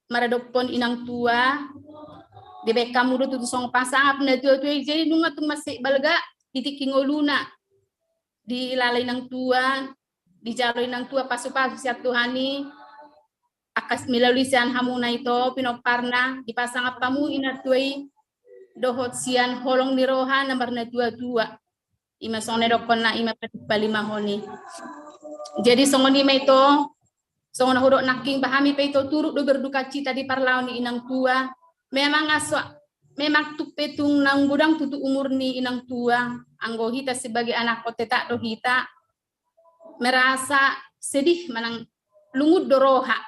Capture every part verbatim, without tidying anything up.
maradophon inang tua, dibaen hamu do tutu songon pasangap na tua-tua i, jadi nunga tung mansai balga di tingki ngoluna, dilala inang tua, dijalo inang tua pasu-pasu sian Tuhan i, angka melalui sian hamuna ito pinomparna, dipasangap hamu inang tua i dohot sian holong ni roha na marnatua-tua. Ima songon na didokkon na ima palimahon i. Jadi songon i ma ito, songon na hudok nangkin, ba hami pe ito turut do berdukacita di parlao ni inang tua. Memang aso, memang tung pe tung naung godang tutu umur ni inang tua. Anggo hita sebagai anak, tetap do hita merasa sedih manang lungun do roha.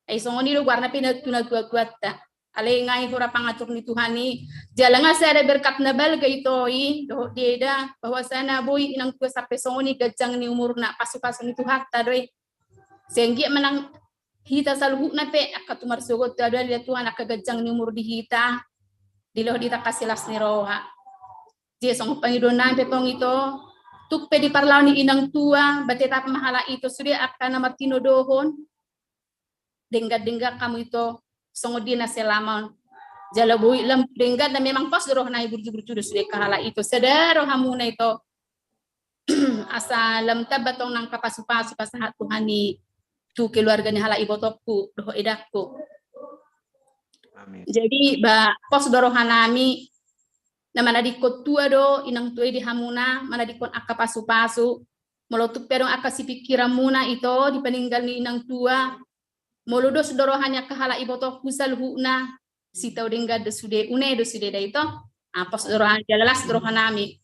Ai songon i do goarna pe na tu natua-tuanta. Alai nga i hira pangatur ni Tuhan i, jala nga sada berkat na balga ito i dohot diida, bahwasanya boi inang tua sampe songon i ganjang ni umurna, pasu-pasu ni Tuhanta do i. Sai anggiat manang hita saluhutna pe angka tu marsogot tu adong ni Tuhan angka ganjang ni umur di hita, dilehon hita angka silas ni roha. Jadi songon pangidoan nami pe tong ito, tung pe di parlao ni inang tua, ba tetap ma halak ito sude angka na martinodohon, denggan-denggan hamu ito, songon dia na selama on. Jala boi lam denggan na memang pos do roha nami burju-burju do sude angka halak ito, sada rohamuna ito. Asa lam tamba tong nang angka pasu-pasu pasahat Tuhan i tu keluarga ni halak ibotongku dohot edangku. Amin. Jadi ba pos do roha nami, na manadingkon tua do inang tua i di hamuna, manadingkon angka pasu-pasu. Molo tung pe adong angka sipingkiranmuna ito di paninggal ni inang tua, molo dos do roha ni angka halak ibotongku saluhutna, sitau denggan do sude, une do sude da ito. Ah, pos do roha, jala las do roha nami.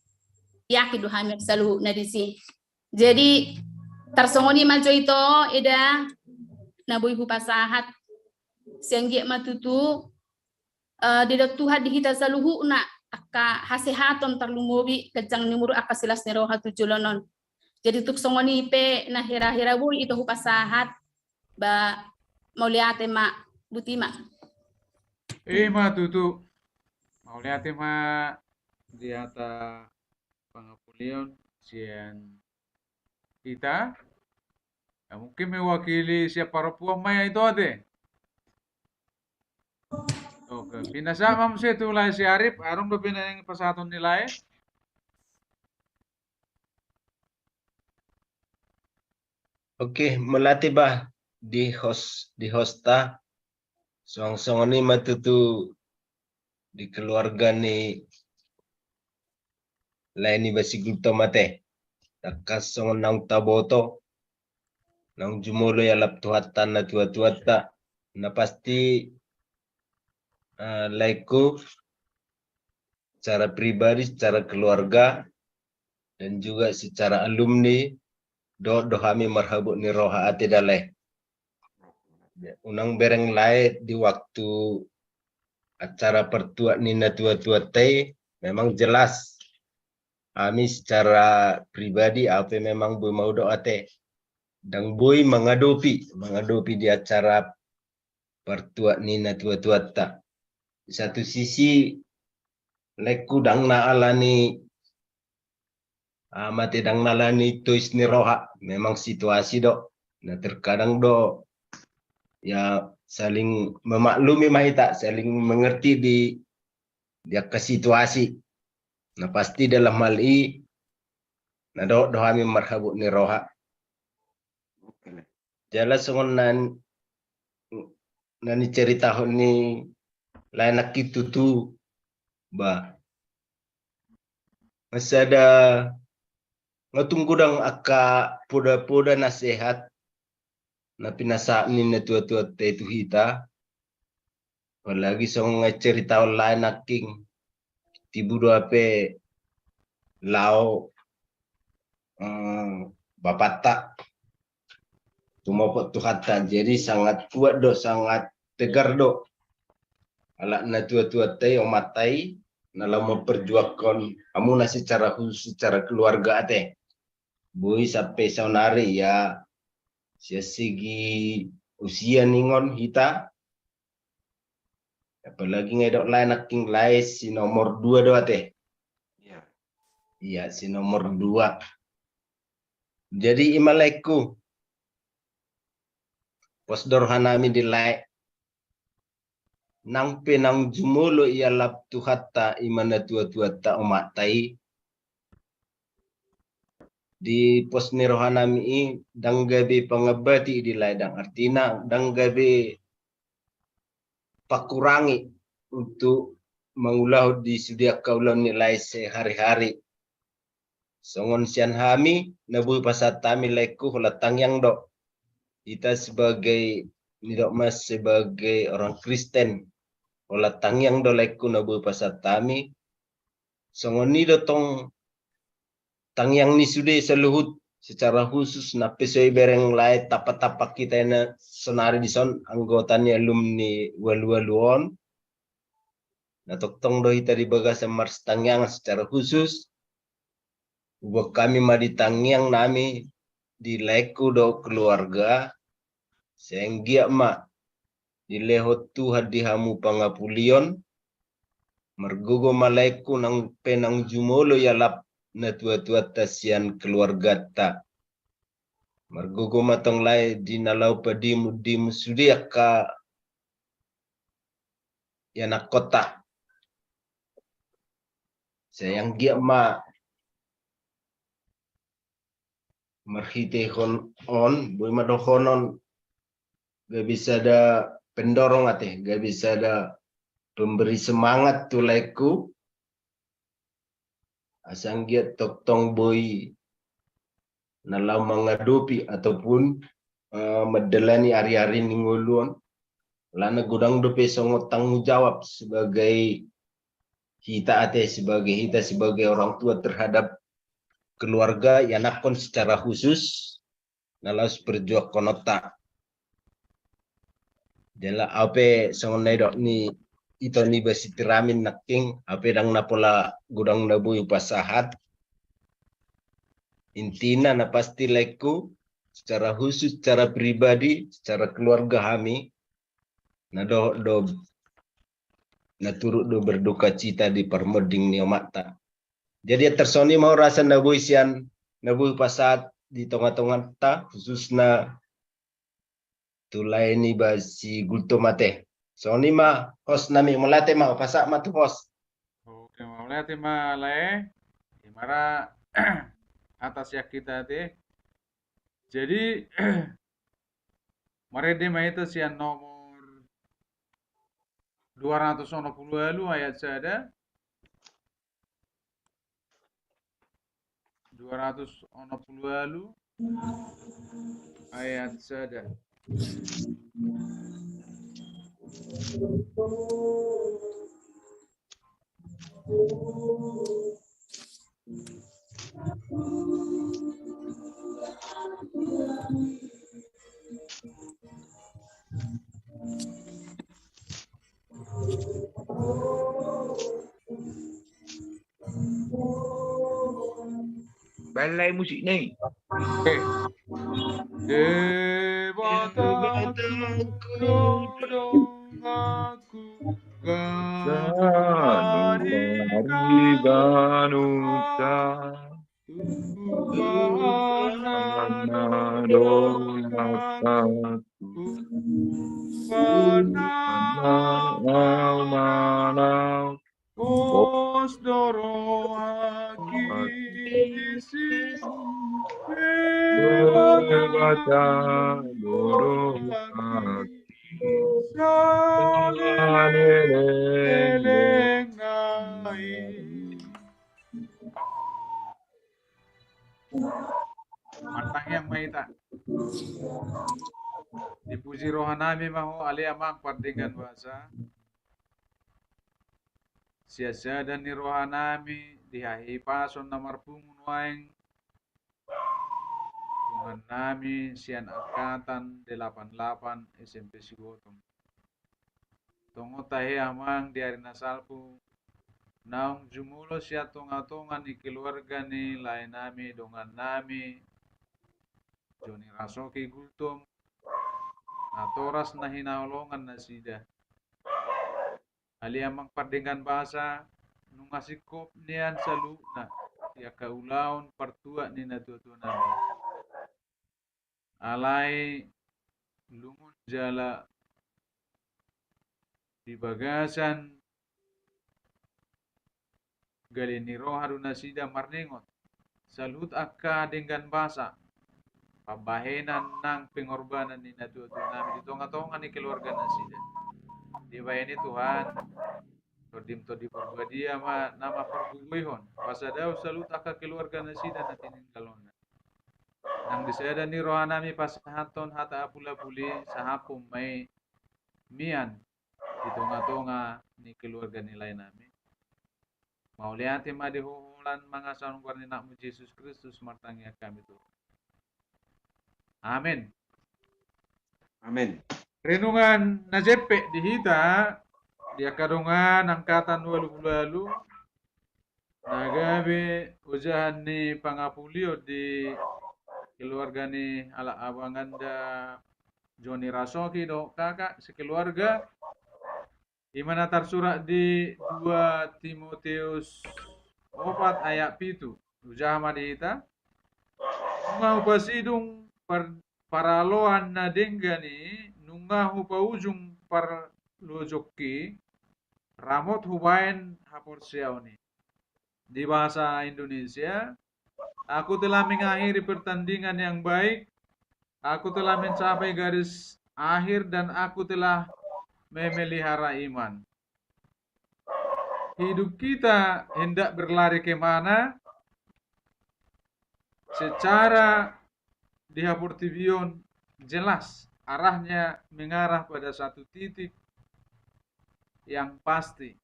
Yakin do hami saluhutna disi. Jadi tarsongon i ma jo ito, eda, na boi hupasahat. Sai anggiat ma tutu, eh, didok Tuhan di hita saluhutna angka hasehaton, tarlumobi ganjang ni umur, angka silas ni roha tu joloan on. Jadi tung songon i pe na hira-hira boi ito hupasahat, ba mauliate ma, boti ma. Ima tutu. Mauliate ma di hata pangapulion sian hita. Ya, mungkin mewakili sian parompuan ma ia ito ate. Oke, pinasahat ma muse tu lae si Arif, adong dope na ingin pasahaton ni lae. Oke, mauliate bah di host, di hosta. Songon-songon i ma tutu di keluarga ni lae ni Basigultom ate. Tangkas songon naung taboto, naung jumolo ialap Tuhanta natua-tuanta, na pasti, eh, laengku secara pribadi, secara keluarga, dan juga secara alumni, dohot do hami marhabot ni roha ate da lae. Unang bereng lae, di waktu acara partuat ni natua-tuanta i memang jelas hami secara pribadi, au pe memang boi maudo ate, ndang boi mangadopi, mangadopi di acara partuat ni natua-tuanta. Di satu sisi, laengku, ndang na alani, ah, mate, ndang na alani tois ni roha, memang situasi do. Na terkadang do, ya, saling memaklumi ma hita, saling mengerti di, di angka situasi. Na pasti dalam hal i, na dohot do hami marhabot ni roha. Oke. Jala songon na, na niceritahon ni lae nangkin tutu, bah, nga sada, nga tung godang angka poda-poda nasehat na pinasahat ni natua-tuanta i tu hita. Apalagi songon na niceritahon lae nangkin, tibu do hape laho, eh, bapanta tumopot Tuhanta. Jadi sangat kuat do, sangat tegar do halak natua-tuanta i, omanta i, na laho memperjuangkon hamuna secara khusus, secara keluarga ate. Boi sampe saonari, ya, sian segi usia ningon hita, apalagi nga didok lae nangkin, lae si nomor dua do ate. Iya. Iya, si nomor dua. Jadi ima laengku, pos do roha nami di lae. nang pe naung jumolo ialap Tuhanta, i ma natuatuanta, omanta i. Di pos ni rohanami i, ndang gabe pangambati i di lae, ndang, artina ndang gabe pakurangi untuk mangulahon di sude angka ulaon ni lae sehari-hari. Songon sian hami, na boi pasahat hami, laengku, holan tangiang do. Hita sebagai, nidok ma, sebagai orang Kristen, holan tangiang do, laengku, na boi pasahat hami. Songon i do tong tangiang ni sude saluhut, secara khusus na pe so ibereng lae tampa-tampa hita na sonari dison, anggota ni alumni ualu-ualu on. Na tongtong do hita di bagasan marsitangiangan secara khusus. Huboan hami ma di tangiang nami di laengku dohot keluarga, sai anggiat ma dilehon Tuhan di hamu pangapulion, margogo ma, laengku, nang pe naung jumolo ialap natuatuanta sian keluarganta. Margogo ma tong, lae, di na laho padimu-dimu sude angka ianakkonta. Sai anggiat ma marhitehon on, boi ma dohonon, gabe sada pendorong ate, gabe sada pemberi semangat tu laengku, asa anggiat tongtong boi na laho mangadopi ataupun, eh, mandalani ari-ari ni ngolu on. Alana godang dope songon tanggung jawab sebagai hita ate, sebagai hita, sebagai orang tua terhadap keluarga, ianakhon secara khusus, na laos perjuangkononta. Jala au pe songon na nidok ni ito niba si Tiramin nangkin, au pe ndang na pola godang na boi hupasahat. Intina na pasti, laengku, secara khusus, secara pribadi, secara keluarga hami, na dohot do, na turut do berdukacita di parmonding ni omanta. Jadi, antar songon i ma ho rasa na boi sian, na boi hupasahat di tonga-tonganta, khususna tu lae niba si Gultom ate. Songon i ma, host nami, mauliate ma, hupasahat ma tu host. Oke, mauliate ma, lae. Ima ra hata sian hita ate. Jadi, marende ma hita sian nomor dua ratus onom pulu ualu ayat sada. Dua ratus onom pulu ualu ayat sada. Baen, lae, musikna i. Oke. Debata, Debata, Tuhan donganku, ganup ari ganup ta, Tuhan na dohot hata, Tuhan na manang, pos do rohangki, Debata, Debata, do rohangki, saleleng, saleleng nai. Martangiang ma hita. Dipuji rohanami ma Ho, ale Amang pardenggan basa. Sian sada ni rohanami di hahipason na marpungu nuaeng, dongannami sian angkatan delapan lapan S M P Sigotong. Tongon tahe Amang di ari na salpu, naung jumolo sian tonga-tonga ni keluarga ni laenami, dongannami, Joni Rasoki Gultom, natoras na hinaholongan nasida. Ale Amang pardenggan basa, nunga singkop nian saluhutna di angka ulaon partuat ni natua-tuanami. Alai lungun jala di bagasan gale ni roha do nasida marningot saluhut angka denggan basa, pambahenan nang pengorbanan ni natuatua nami di tongatonga ni keluarga nasida. Dibahen i Tuhan, Tondim Tondi Porbadia ma na mampargogoihon, pasadahon saluhut angka keluarga nasida na tininggalonna. Nang di sada ni roha nami pasahathon hata apulapuli, sahaphon ma i mian di tongatonga ni keluarga ni lae nami. Mauliate ma di Ho holan mangasahon goar ni Anakmu Jesus Kristus martangiang hami, Tuhan. Amen. Amen. Renungan na jempek di hita di angka dongan angkatan ualu pulu ualu, na gabe ojahan ni pangapulion di keluarga ni halak abanganda Joni Rasoki dohot kakak sekeluarga. I ma na tarsurat di dua Timoteus opat ayat pitu. Ujaha ma di hita. Nunga hupasidung par-, paraloan na denggan i, nunga hupaujung parlojongki, ramot hubahen haporseaon i. Di bahasa Indonesia, aku telah mengakhiri pertandingan yang baik, aku telah mencapai garis akhir, dan aku telah memelihara iman. Hidup kita hendak berlari ke mana? Secara di haportibi on jelas arahnya mengarah pada satu titik yang pasti,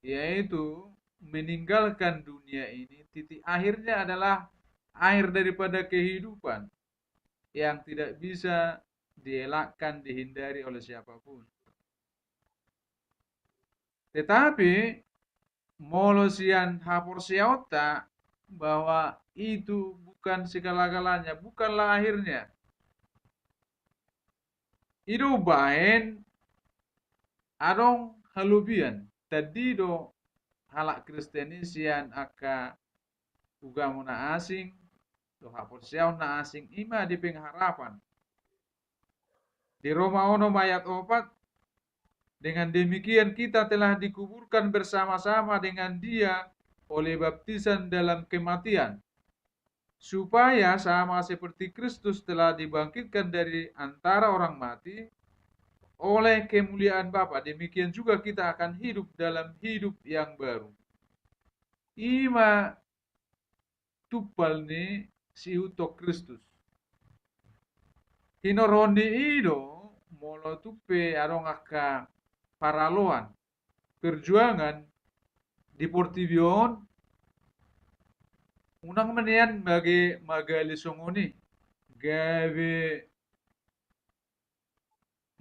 yaitu meninggalkan dunia ini. Titik akhirnya adalah akhir daripada kehidupan yang tidak bisa dielakkan, dihindari oleh siapapun. Tetapi molo sian haporseaonta bahwa itu bukan segala-galanya, bukanlah akhirnya. I do umbahen adong halobian, tandi do halak Kristen i sian angka ugamo na asing dohot haporseaon na asing, i ma di pengharapan. Di Roma onom ayat opat, dengan demikian kita telah dikuburkan bersama-sama dengan Dia oleh baptisan dalam kematian, supaya sama seperti Kristus telah dibangkitkan dari antara orang mati oleh kemuliaan Bapa, demikian juga kita akan hidup dalam hidup yang baru. I ma tumpal ni siihuthon Kristus. Hinorhon ni i do, molo tung pe adong angka paraloan, perjuangan di portibi on, unang ma nian mage magale songon i, gabe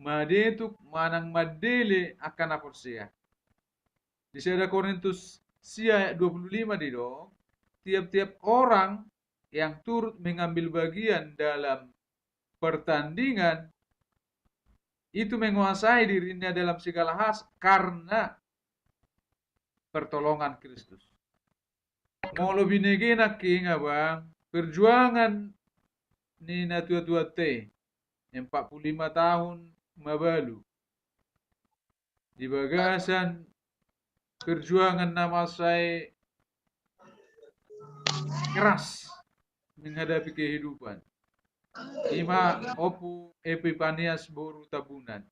madetuk manang mandele angka na porsea. Di sada Korintus sia ayat dua puluh lima didok, tiap-tiap orang yang turut mengambil bagian dalam pertandingan itu menguasai dirinya dalam segala hal karena pertolongan Kristus. Molo binege nangkin, abang, perjuangan ni natuatuanta i, empat puluh lima tahun mabalu, di bagasan perjuangan na mansai keras menghadapi kehidupan. I ma Ompu Epipanias boru Tambunan.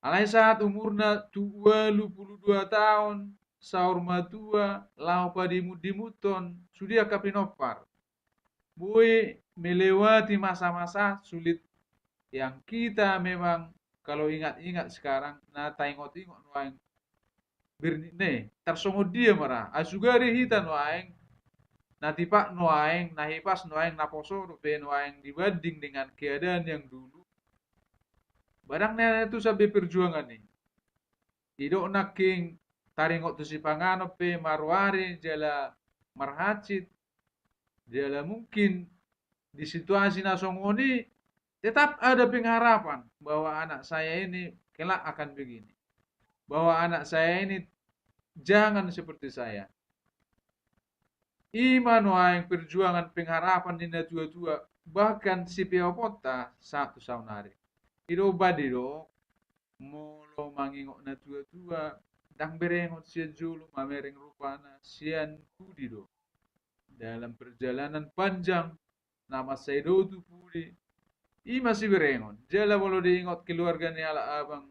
Alai sahat umurna tu ualu pulu dua taon, saur matua, laho padimundimunhon sude angka pinompar. Boi melewati masa-masa sulit yang kita memang kalau ingat-ingat sekarang, na taingot-ingot nuaeng bernitna i, tarsongon dia ma ra, ai sugari hita nuaeng, na tipak nuaeng, na hipas nuaeng, na poso dope nuaeng dibanding dengan keadaan yang dulu. Barang na tusan be perjuangan i. Didok nangkin taringot tu sipanganon pe maruari jala marhansit, jala mungkin di situasi na songon i tetap ada pengharapan bahwa anak saya ini kelak akan begini, bahwa anak saya ini jangan seperti saya. I ma nuaeng perjuangan pengharapan ni natuatua, bahkan sipeoponta sahat tu saonari. I do umbahen didok, molo ro mangingot na tua-tua, ndang berengon sian jolo, mamereng rupana sian pudi do. Dalam perjalanan panjang, na mansai do tu pudi, i ma siberengon. Jala molo diingot keluarga ni halak abang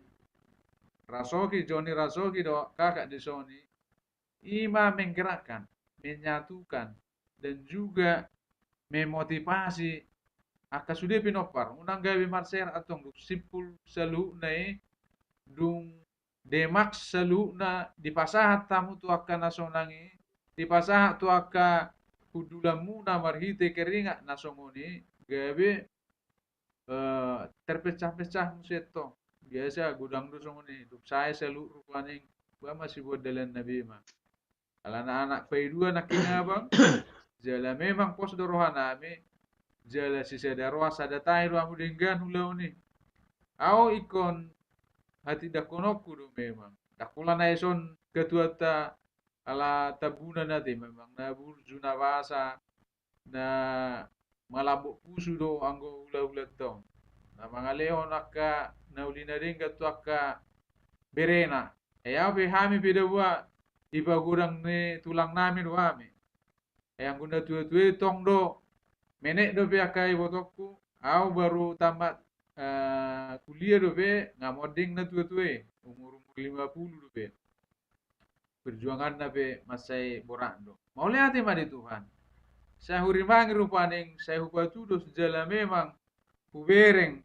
Rasoki, Joni Rasoki do kakak di soni, i ma menggerakkan, menyatukan, dan juga memotivasi angka sude pinompar. Unang gabe marserak antong dung simpul saluhutna i, dung demaks saluhutna dipasahat hamu tu angka na sonang i, dipasahat tu angka hundulanmuna marhite keringat na songon i, gabe eh, terpecah-pecah muse tong. Biasa godang do songon i, dung sae saluhut rupani, ba ma siboan dalan na bima. Alana anak paidua nangkin abang, jala memang pos do rohanami, jala sisada roha sada tahi do hamu denggan ulaon i. Au ingkon hatindangkononku do memang. Ndang pola na ison ketuanta ala Tambunan ate, memang na burju na basa, na malambok pusu do anggo hulahulanta on. Na mangalehon angka na uli na denggan tu angka berena. Ai au pe hami pe da bua dipagodang ni tulangnami do hami. Ai anggo na tuatua i tong do, menek dope angka ibotongku, au baru tamat eh, kuliah dope, nga monding na tuatua i, umur-umur lima puluh dope. Perjuanganna pe mansai borat do. Mauliate ma di Tuhan. Sai hurimangi rupani, sai hupatudos jala memang hubereng.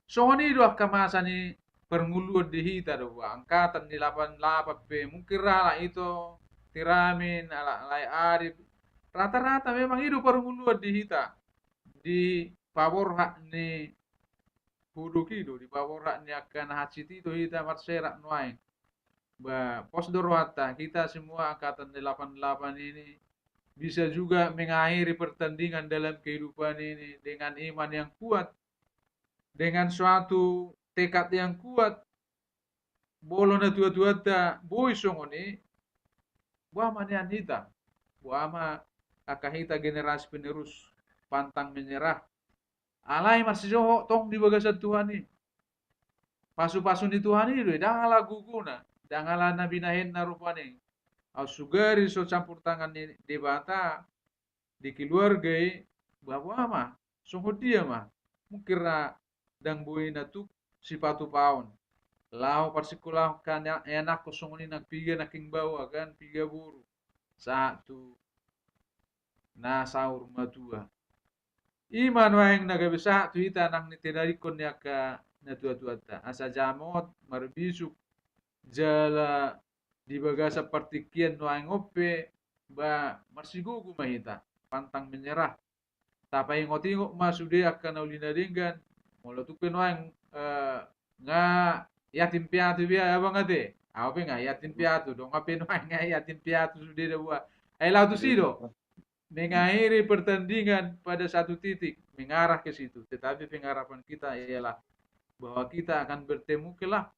Songon i do angka masa ni parngoluon di hita do, angkatan ni lapan lapan pe, mungkin ra halak ito Tiramin, halak Lae Arif, rata-rata memang i do parngoluon di hita. Di paborhat ni hudok i do, di paborhat ni angka na hansit i do hita marserak nuaeng. Ba, pos do rohanta, kita semua angkatan delapan delapan ini bisa juga mengakhiri pertandingan dalam kehidupan ini dengan iman yang kuat, dengan suatu tekad yang kuat. Molo na tuatuanta boi songon i, boha ma nian hita? Boha ma angka hita generasi penerus pantang menyerah? Alai marsisohot tong di bagasan Tuhan i. Pasupasu ni Tuhan i do i, ndang ala gogona, ndang ala na binahenna rupani. Au sugari so campur tangan ni Debata di keluarga i, ba boha ma, songon dia ma, mungkin ra ndang boi na tuk sipatupaon. Laho parsingkolahon angka anakkon songon i nang piga nangkin baoa kan, piga boru. Sahat tu na saur matua. I ma nuaeng na gabe sahat tu hita nang ni tedarikkon ni angka na tuatuanta. Asa jamot, marbisuk, jala di bagasan partingkian nuaeng on pe, ba marsigogo ma hita, pantang menyerah. Tapaingot-ingot ma sude angka na uli na denggan, molo tung pe nuaeng eh, nga yatim piatu be abang ate. Au pe nga yatim piatu, dongan pe nuaeng nga yatim piatu sude da bua. Ai laho tusi do. Mengakhiri pertandingan pada satu titik, mengarah ke situ. Tetapi pengharapan kita ialah bahwa kita akan bertemu kelak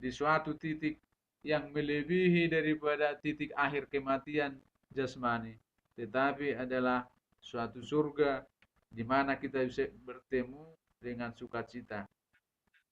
di suatu titik yang melebihi daripada titik akhir kematian jasmani, tetapi adalah suatu surga di mana kita bisa bertemu dengan sukacita.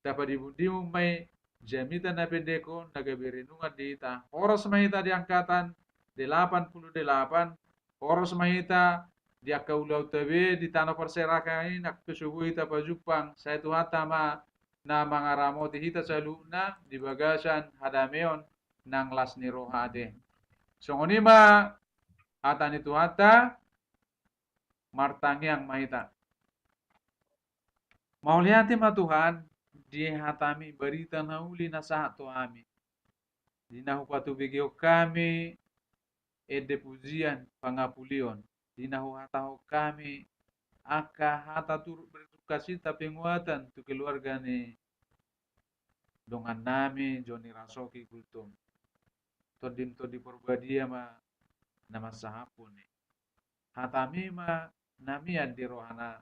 Tapadimundimung ma i jamita na pendek on na gabe renungan di hita. Horas ma hita di angkatan delapan puluh delapan, horas ma hita di angka ulaonta be di tano parserahan i, nang pe so boi hita pajumpang, sai Tuhanta ma na mangaramoti hita saluhutna di bagasan hadameon nang las ni roha ate. Songon i ma hata ni Tuhanta. Martangiang ma hita. Mauliate ma Tuhan di hatami, barita na uli na sahat tu hami, di na hupatubegehon hami ende pujian pangapulion, di na huhatahon hami angka hata turut bersukacita penguatan tu keluarga ni dongannami Joni Rasoki Gultom. Tondim Tondi Porbadia ma na mansahaphon i. Hatami ma na mian di rohana,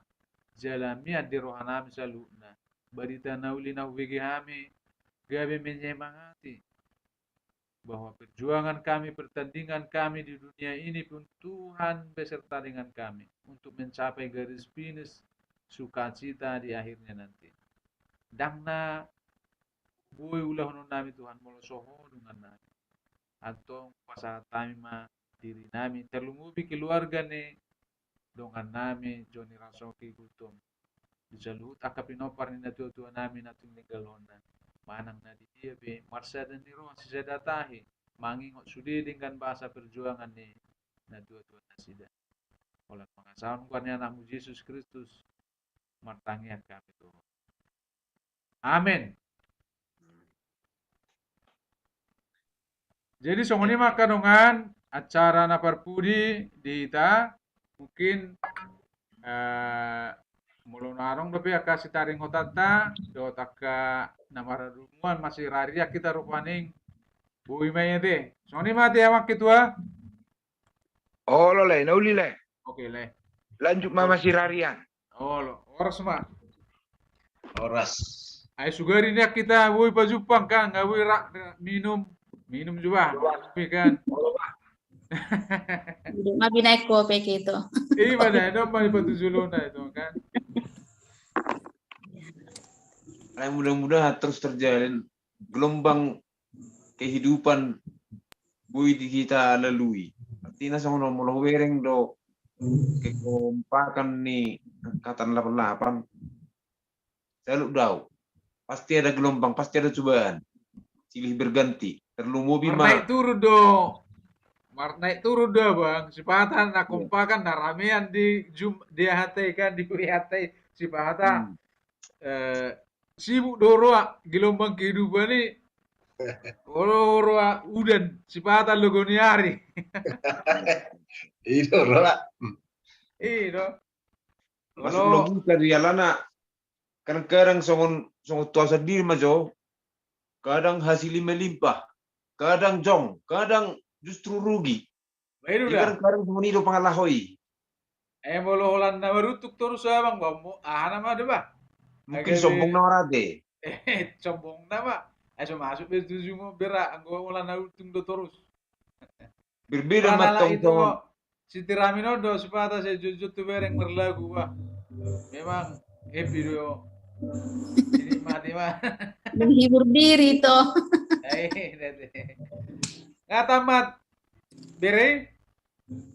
jala mian di rohanami saluhutna. Barita na uli na hubege hami gabe menyemangati bahwa perjuangan kami, pertandingan kami di dunia ini pun Tuhan beserta dengan kami untuk mencapai garis finish sukacita di akhirnya nanti. Ndang na boi ulahonon nami Tuhan molo so Ho dongan nami. Antong pasahat hami ma diri nami, tarlumobi keluarga ni dongan nami Joni Rasoki Gultom, di saluhut angka pinompar ni natua-tua nami na tung ninggalhonna, manang na di dia be, marsada ni roha sisada tahi, mangingot sude denggan basa perjuangan ni natua-tua nasida. Holan mangasahon goar ni Anakmu Jesus Kristus, martangiang hami tu Ho. Amen. Jadi songon i ma angka dongan, acara na parpudi di hita, mungkin, eh, molo na adong dope angka sitaringotanta dohot angka na marhadomuan, masirarian hita rupani, boi ma i ate. Songon i ma ate, Amang Ketua. Olo, Lae, na uli, Lae. Oke, Lae. Lanjut ma masirarian. Olo, horas ma. Horas. Ai sugari nian hita boi pajumpang kan, nga boi ra minum, minum juga. Kopi kan. Olo, Pak. Mabi naik kopi gitu. Iya, mana? Dong, mana batu juluna itu kan. Ai, mudah-mudahan terus terjalin gelombang kehidupan boi di hita lalui. Artina songon on, molo hubereng do kekompakan ni angkatan lapan lapan, salut do au. Pasti ada gelombang, pasti ada cobaan. Silih berganti, tarlumobi ma. Marnaik turun do. Marnaik turun do, Bang. Sipata na kompakan, na ramean di Jum-, di H T kan, di W H T. Sipata, eh, sibuk do roa gelombang kehidupan i. Olo, roa udan, sipata logo ni ari. Ido roa. Ido. Masuk logika di alana. Kadang-kadang songon, songon tu au sandiri ma jo. Kadang hasil i melimpah, kadang jong, kadang justru rugi. Baik, udah. Kadang-kadang songon i do pangalaho i. Eh, molo holan na maruntung torus, Abang, bang, mo, aha nama do, bah? Mungkin sombong nama rade. Eh, sombong nama. Eh, so masuk be tujuh mo bera, anggo holan na untung do torus. Berbeda ma tong itu songon. Sitiramin on do, sipata sai jotjot tu bereng marlagu, bah. Memang happy do. Dinikmati ma. Menghibur diri to. Eh, dede. Nga tamat bere?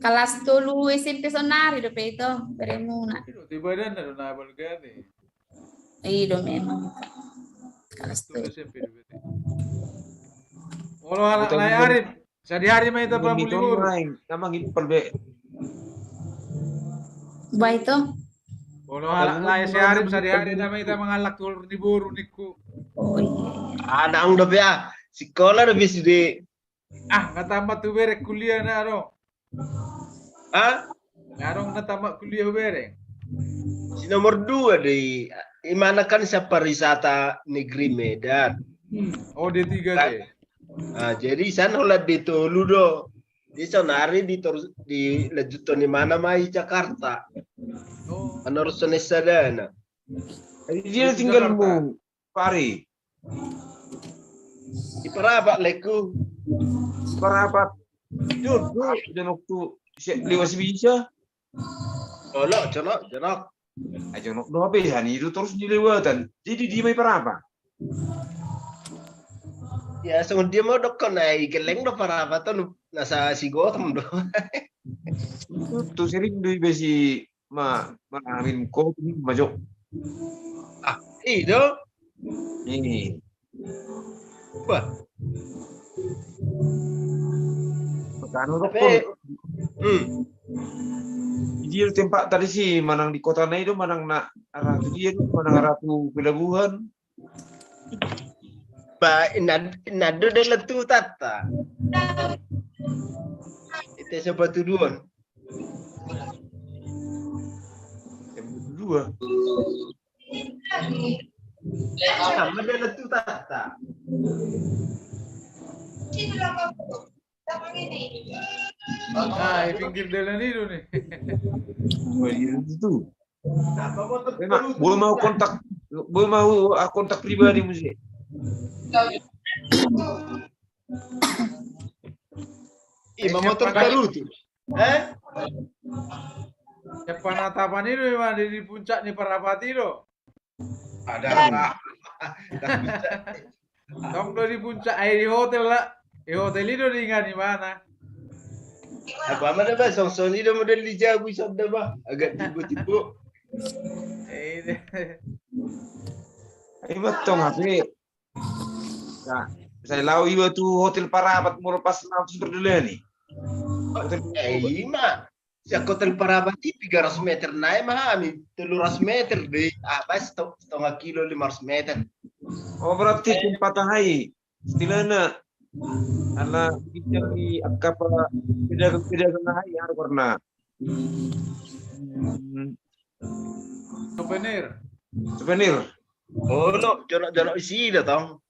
Kelas tolu S M P sonari dope ito, beremuna. Ido, di badan na do na balgate. Ido memang. Kelas tolu S M P dope. Olo, halak Lae Arif. Sadihari ma hita pamuli boru. Nama ngimpal be. Baik to. Olo, halak Lae si Arif, sadihari nama hita mangallang tu holor ni boru ningku. Oh iya. Adong dope, ah. Sikola dope sude. Ah, nga tamat tu bereng kuliah na do. Ha? Nga adong na tamat kuliah bereng. Si nomor dua di, imana kan sian pariwisata negeri Medan. Hmm. Oh, D tiga kan? Ah, jadi sian holan D tolu do. Di sonari di tor-, di lanjuton imana ma i Jakarta. Oh. Manorus songon sadana. Jadi dia tinggal Jakarta. Pari. Di Parapat, Laeku. Parapat. Jonok tu, liwat Sibisa. Jonok, jonok, jonok. Ah, jonok do, apa ya, ni do torus dilewatan. Jadi dia ma i Parapat. Ya, songon dia ma dokkon, ai gelleng do Parapat on, nasa si Gotong do. Tu sering do iba si ma, ma, minum kopi ma jo. Ah, i do. Ini. Bah. Makana dokkon. Hmm. Dia tempat tadi si manang di kota na i do, manang na arah tu dia do, manang arah tu pelabuhan. Ba, inna, inna do dalan tu hutanta. Ite sapatuduhon. Sapatuduhon. Sama dalan tu hutanta. Ah, di pinggir dalan i do ni. Pinggir itu. Boi ma au kontak, boi ma au kontak pribadi muse. Ima motor tarutu. Eh? Sian panatapan i do, ima di, di puncak ni Parapat i do. Ada apa? Tong do di puncak, ai di hotel lah. Di hotel i do di ngani mana. Apa mana ba, song song i do model di jabu i sonda ba. Agak tipu-tipu. Eh, ini. Ai ma tong hape. Nah, sai laho iba tu hotel Parapat molo pas langsung berdelani. Hotel. Eh, ima. Sian hotel Parapat i piga ratus meter nai ma hami, tolu ratus meter dei, apa, seto-, setengah kilo, lima ratus meter. Oh, berarti tempat ahai, istilahna, ala ginjang ni angka pedagang-pedagang ahai, anu karena. Hmm. Souvenir. Souvenir. Oh, lo, jonok-jonok isi da tong.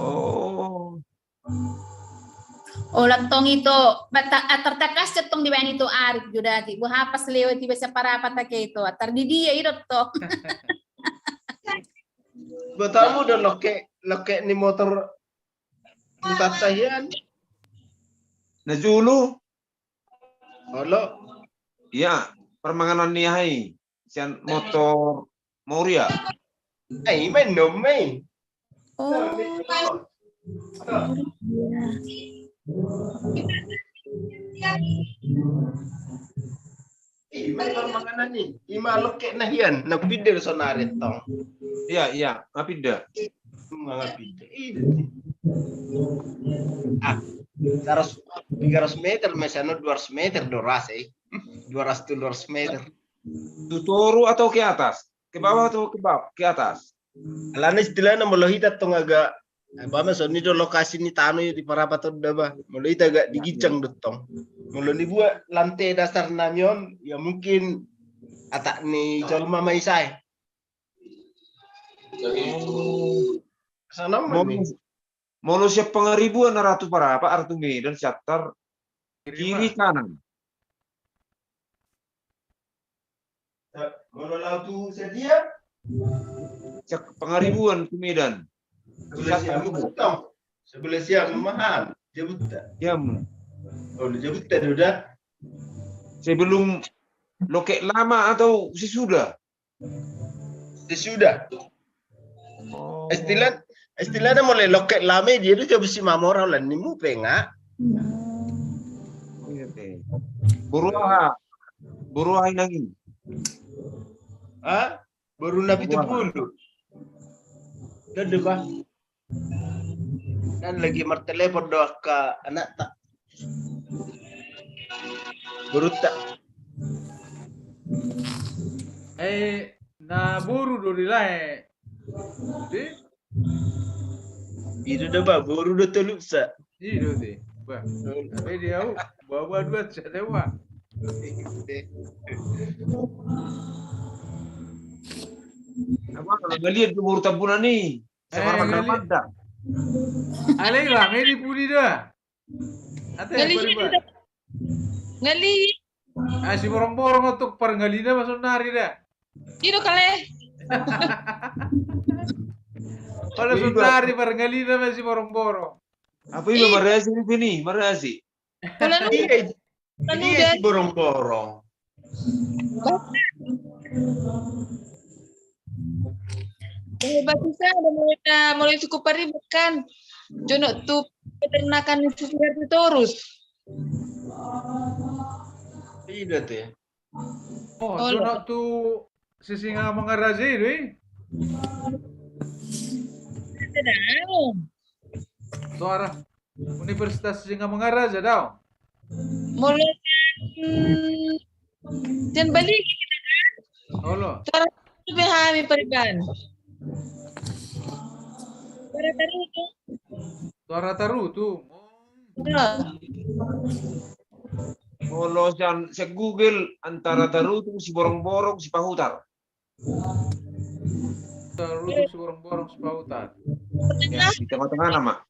Oh. Olat tong ito, bata-, atar takaste tong dibaen ito Arif Judati. Boha pas lewat iba sian Parapat ake ito, atar di dia i do tong. Botamu do loke, loke ni motor. Entah tahian. Na julu. Olo. Ia, parmanganan ni ahai. Sian motor Moria. Ai, main dong, main. Oh. Ima parmanganan i, ima loke na hian, na pinda sonari tong. Ia, ia, nga pinda. Nga pinda. Ida. Ah, seratus, tiga ratus meter, misalnya dua ratus meter do rasa i. Dua ratus, dua ratus meter. Tu toru atau ke atas? Ke bawah atau ke bawah? Ke atas? Alana istilahna molo hita tong agak, apa ma, soni do lokasi ni tano i di Parapat on da ba. Molo hita agak di ginjang do tong. Molo dibuat lantai dasar nami on, ya mungkin atak ni jolma ma isai. Sana molo, molo sian Pangaribuan arah tu Parapat, arah tu Medan, sian tar kiri kanan. Molo laho tu sadia? Sian Pangaribuan tu Medan. Sebelah sian ma tong. Sebelah sian ma han. Jabutta. Sian. Oh, Jabutta do da. Sebelum Loket Lama atau sesudah? Sesudah. Oh. Istilah, istilahna molo Loket Lama i dia do Jabu Simamora, holan nimu pe nga. Boru aha? Boru aha inang i? Ha? Boru na pitu pulu. Dadu ba. Dan lagi martelepon do angka anakta. Borunta. Eh, na boru do di lae. Di? Ido da ba, boru do tolusa. Ido di. Ba. Tapi dia au, bawa dua sa dewa. Apa kalau melihat di boru Tambunan i? Semarang Ramadhan. Alai lah, medi pudi da. Ate, ngali pudi ba. Ngali. Ah, si borong-borong untuk parngalina masuk nari da. Ido kale. Kalau sunari parngalina masih borong-borong. Apa iba marasi ini, marasi? Kalau dia Dia si borong-borong. Hebat bisa ada mulai, mulai cukup paribut kan. Jonok tu peternakan di sisi hati terus. Iya tuh ya. Oh, jonok tu Sisingamangaraja i do i. Suara. Universitas Sisingamangaraja do. Molo sian, sian Baligi hita kan? Olo. Suara tu be hami pariban. Suara tarutu. Suara tarutu. Olo. Molo sian, sian Google antara Tarutung, Siborongborong, Sipahutar. Tarutung, Siborongborong, Sipahutar. Ya, di tengah-tengah nama.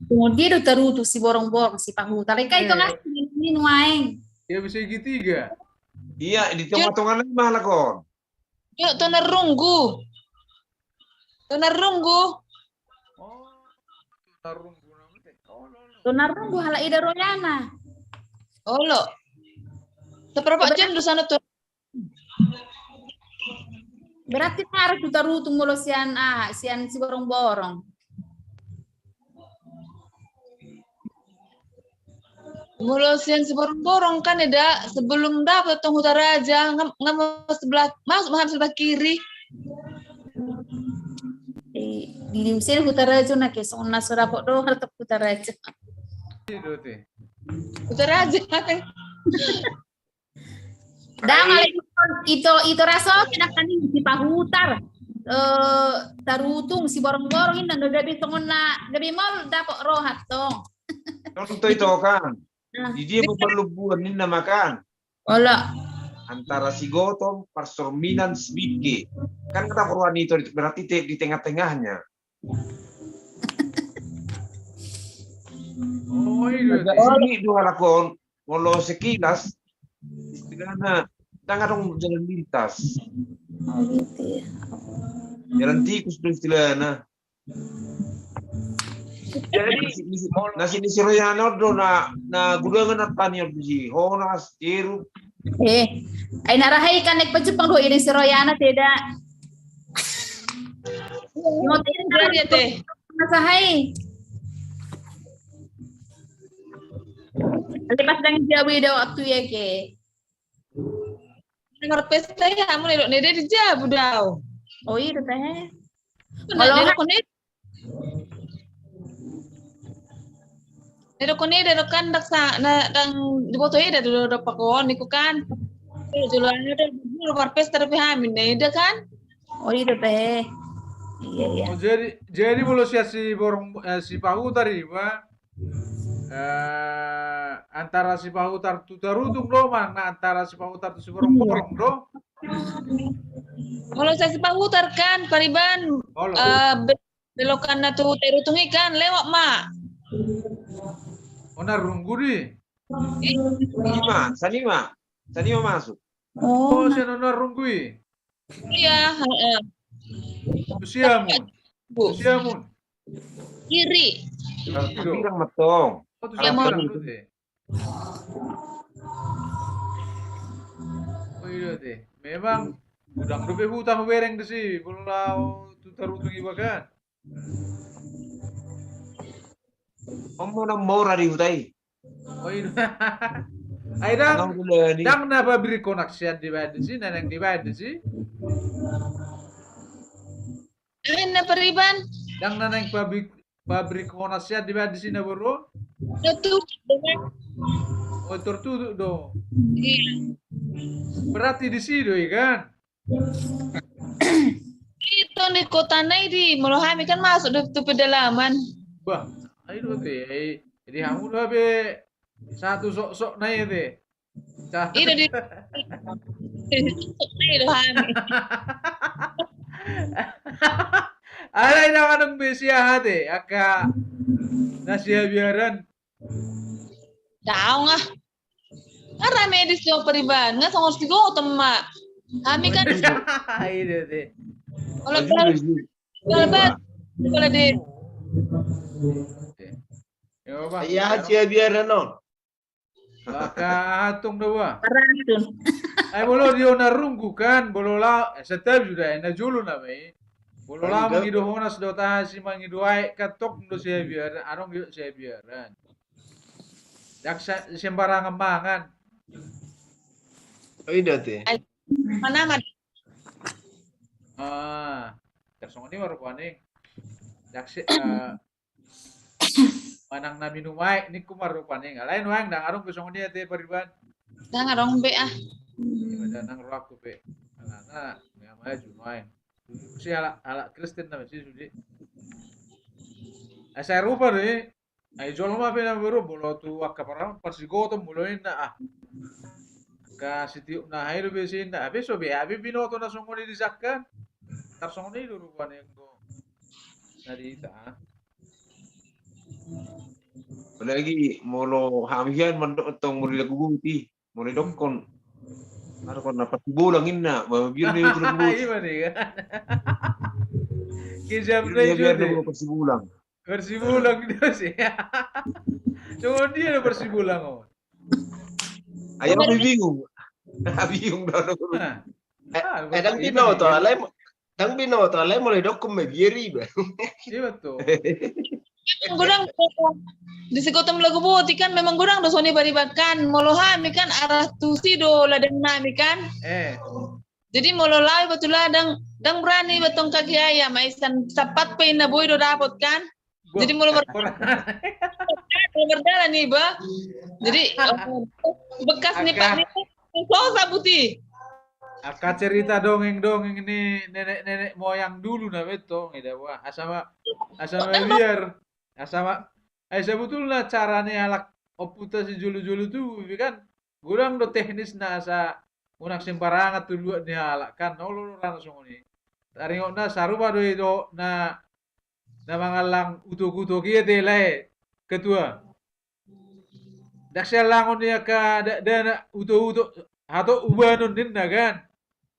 Kemudian do Tarutung, Siborongborong, Sipahutar. Ika itu ngasih ini nuaeng. Ya bisa segitiga. Iya, di tengah-tengah nama lakon. Yo, Tonarrunggu. Tonarrunggu. Oh, Tonarrunggu namanya. Tonarrunggu halak ida royana. Olo. Seberapa jam do sana tu? Berarti harus tu Tarutung molo sian, ah, sian Siborongborong. Molo sian Siborongborong kan, eda, sebelum dapot tong Hutaraja, nga, nga ma sebelah, masuk ma sebelah kiri. Eh, di, di sini Hutaraja na ke, songon na so dapot do, harus Hutaraja. Hutaraja. Ndang, ale ito, ito raso, kena kan i, Sipahutar. Eh, Tarutung, Siborongborong, inna, gabe songon na, gabe molo dapot roha tong. Contoh ito kan. Nah. Di dia perlubuan ninna ma kan. Olo. Antara Sigotong, Parsorminan, Sibingke. Kan kata perlubuan itu berarti te, di tengah-tengahnya. Oh, iya. Agak sulit do halak on, molo sekilas istilahna ndang adong jalan lintas. Oh, gitu ya. Jalan tikus do istilahna. Jadi, na si, na si, na si Royana do na, na gudangan na tani on di Honas, Jeruk. Eh, ai na rahai kan naik pajumpang do ini si Royana, tidak. Jadi, ate. Masa hai. Lepas dengan jawi do waktu ya ke. Nomor pesta ya, amun elok nede di jabu dau. Oh iya, teh. Kalau nede kone. Nede kone, nede kan dak sa, na, dang diboto ida do, do pakon, iku kan. Jolo anu do, jolo marpesta dope hami, nede kan. Oh iya, teh. Iya, iya. Oh, jadi, jadi molo sian Siborong, eh, Sipahutar iba, eh, antara Sipahutar tu Tarutung do, manang na antara Sipahutar tu Siborongborong do. Kalau sian Sipahutar kan, Pariban, eh, be-, belokanna tu Tarutung i kan, lewat ma. Oh, na runggu di? Ima, sanima. Sanima masuk. Oh, sian na runggu i. Iya, heeh. Siamun. Siamun. Kiri. Bilang metong. Oh, tu Siamun. Oh, iya, teh. Memang udang dope huta hubereng disi, bola tu Tarutung iba kan. Omo na mora di huta i. Oh, iya. Ai ndang, ndang na pabrik honas sian dibaen disi, na naeng dibaen disi. Ai na Pariban. Ndang na naeng pabrik, pabrik honas sian dibaen disi na boru. Tertutup do kan. Oh, tertutup do. Iya. Berarti disi do i kan. Ito ni kota na i di, molo hami kan masuk do tu pedalaman. Bah, ai do te, ai. Jadi hamu do be satu sok-sok na i te. Ida di sok-sok na i do hami. Alai ndang adong be siaha te, angka na siabiaran. Daong ah. Kan rame di Siamun Pariban, nga songon Sigotong ma. Hami kan. Iya, deh. Kalau bal-, kalau bal-, kalau di. Iya, siabiaran on. Maka atung do ba. Ai bolo di on na runggu kan, bolo la, eh, setiap sudah, eh, na jolo na mai. Bolo la mangido honas do taha si mangido aek kan tok do siabiaran, adong do siabiaran. Ndang sa-, sembarangan mangan. Oh, ida te. Ai, mana, mana? Ah, ndang songon i ma rupani. Ndang se-, eh, manang na minum aek ningku ma rupani. Alai nuaeng ndang adong pe songon i ate Pariban. Ndang adong be ah. Ndang rohangku pe. Alana, nga maju nuaeng. Si halak, halak Kristen nama si sude. Asa rupa do i. Ai jolma pe na boru, bolo tu angka parang parsigotong molo inna ah. Angka sitiop na hai do be si inna. Abe so be, abe binoto na songon i di sangkan. Tarsongon i do rupani anggo na di hita. Apalagi molo hami hian mandok tong molo di lagu guti. Molo didokkon. Ada kona parsibulang inna, biar ni itu dulu. Ima ni kan. Kijam na i biar dulu parsibulang. Parsibulang dia sih. Cuma dia ada parsibulang, oh. Ayo, bingung. Bingung dah. Eh, ah, eh, ndang binoto, alai mo-, ndang binoto, alai molo didok mabiar iba. Iya, betul. Godang, di si Gotong Laguboti kan memang godang do songon i pariban kan, molo hami kan arah tusi do ladang nami kan. Eh. Jadi molo laho iba tu ladang, ndang berani iba tong kaki ayam, ai sian sapat pe inna boi do dapot kan. Jadi molo ber-, molo berdalan iba. Jadi, eh, bekas ni pat ni, so sabut i. Angka cerita dongeng-dongeng ni nenek-nenek moyang dulu na betul, ida, wah, asa ma-, asa mabiar. Asa ma-, ai sebetulna cara ni halak ompunta sijolo-jolo tubu i kan, godang do teknisna asa unang sembarangan tu luat ni halak kan, olo do rana songon i. Taringot na sarupa do i dohot na, na mangallang utok-utok i ate lae, ketua. Ndang siallangon ni angka da-, dana utok-utok, hatop ubanon ninna kan.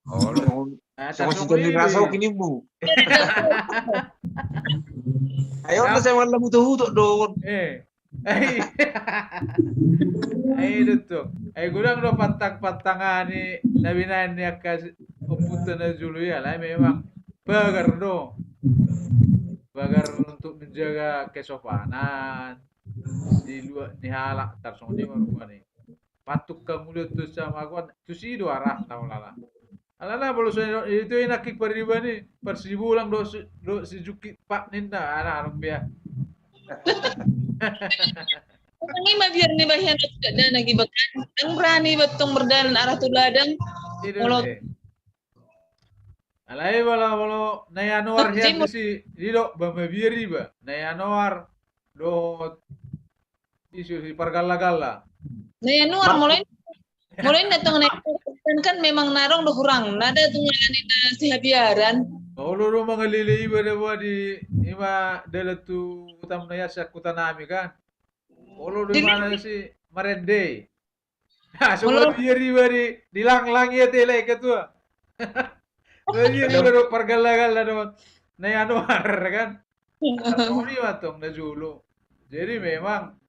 Oh, songon, ah, songon si Joni Raso kini mu. Ayo, na saya malam utok-utok do. Eh. Ai. Ai, do tong. Ai, godang do pantang-pantangan ni na binahen ni angka si-, ompunta na jolo i, alai memang pagar do. Pagar untuk menjaga kesopanan di luat ni halak, tarsongon i ma rupani. Patungka muli tu samagoan, tusi do arahna ulala. Alana molo so itu i nangkin pariban i, parsibulang do si, do si jungkit pat ninna, ana, ana biar. Ini mabiar ni bahian dana gibakan, ndang berani iba tong berdalan arah tu ladang. Molo, eh. Alai molo, molo na Yanuar hian do si, didok ba mabiar iba. Na Yanuar dohot isu si pargalla-galla. Na Yanuar molo i, molo i na tong na Yanuar kan memang na adong do hurang, na adong tong na si habiaran. Olo do mangalele iba da boa di, ima dalan tu huta na ias, huta nami kan. Olo do di mana si marende. Ah, so mabiar iba di, di langlang i ate lae ketua. Mabiar iba do pargalla-galla do na Yanuar kan. Songon i ma tong na jolo. Jadi memang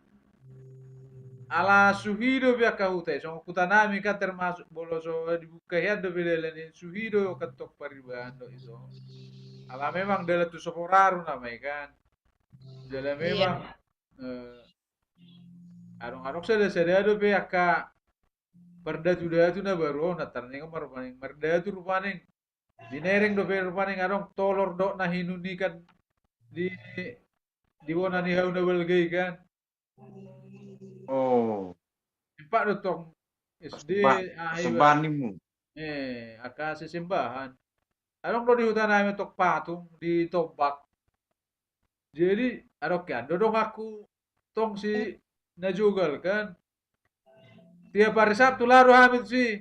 ala suhi do pe angka huta i, songon huta nami kan termasuk molo so dibuka hian dope dalan i, suhi do kan tong pariban do i so. Ala memang dalan tu so poraru nama i kan. Jala memang, eh, adong-adong sada-sada dope angka pardatu-datu na baru on, na tarningot ma rupani, mardatu rupani. Binereng dope rupani adong tolor dohot na hinunikan di, di bona ni hau na balga i kan. Oh. Empat do tong S D, ah, iba. Sesembahan nimu. Eh, angka sesembahan. Adong do di huta nami tong patung di tombak. Jadi adong hian do donganku tong si na jogal kan. Tiap hari Sabtu laho do hami tusi.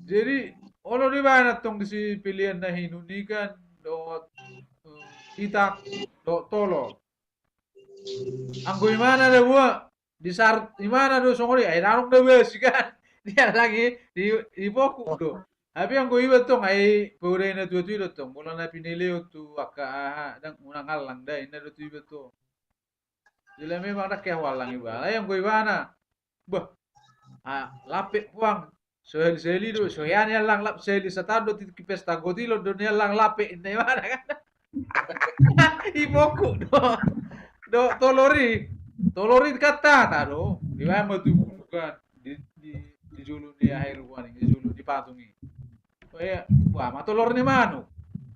Jadi olo do ibana tong disi pilihan na hinunikan dohot, eh, itak dohot tolor. Anggo imana da boa disarut imana do songon i, ai na adong da basi kan. Diallang i, di, dipokuk do. Tapi anggo iba tong ai paboa i na tua-tua i do tong, molo na pinelehon tu angka aha, ndang unang allang da, inna do tu iba tong. Jala memang ndang hea huallang ibana. Ai anggo ibana, bah, ah, lape puang, sahali-sahali do, so hea niallang lape sahali sataon do, tingki pesta gotilon do niallang lape, inna ibana kan. Dipokuk do. Do tolor i. Tolor i kan tata do. Dibaen ma tu bulu kan. Di, di, di jolo ni aha i rupani, di jolo ni patung i. Oh iya, bah, ma tolor ni manuk.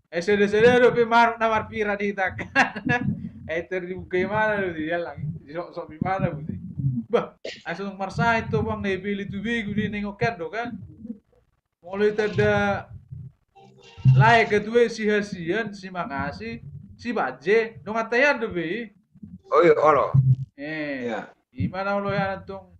Eh, sada-sada dope manuk na marpira di hita kan. Eh, tar dibuka imana do, diallang, disoksok imana do. Bah, ai so tung marsahit do puang na ipili tu begu di, ningot hian do kan. Molo itanda lae ketua i, si hasian, si mangasi, si banje, donganta hian dope i. Oh iya, olo. Eh, imana olo hian antong.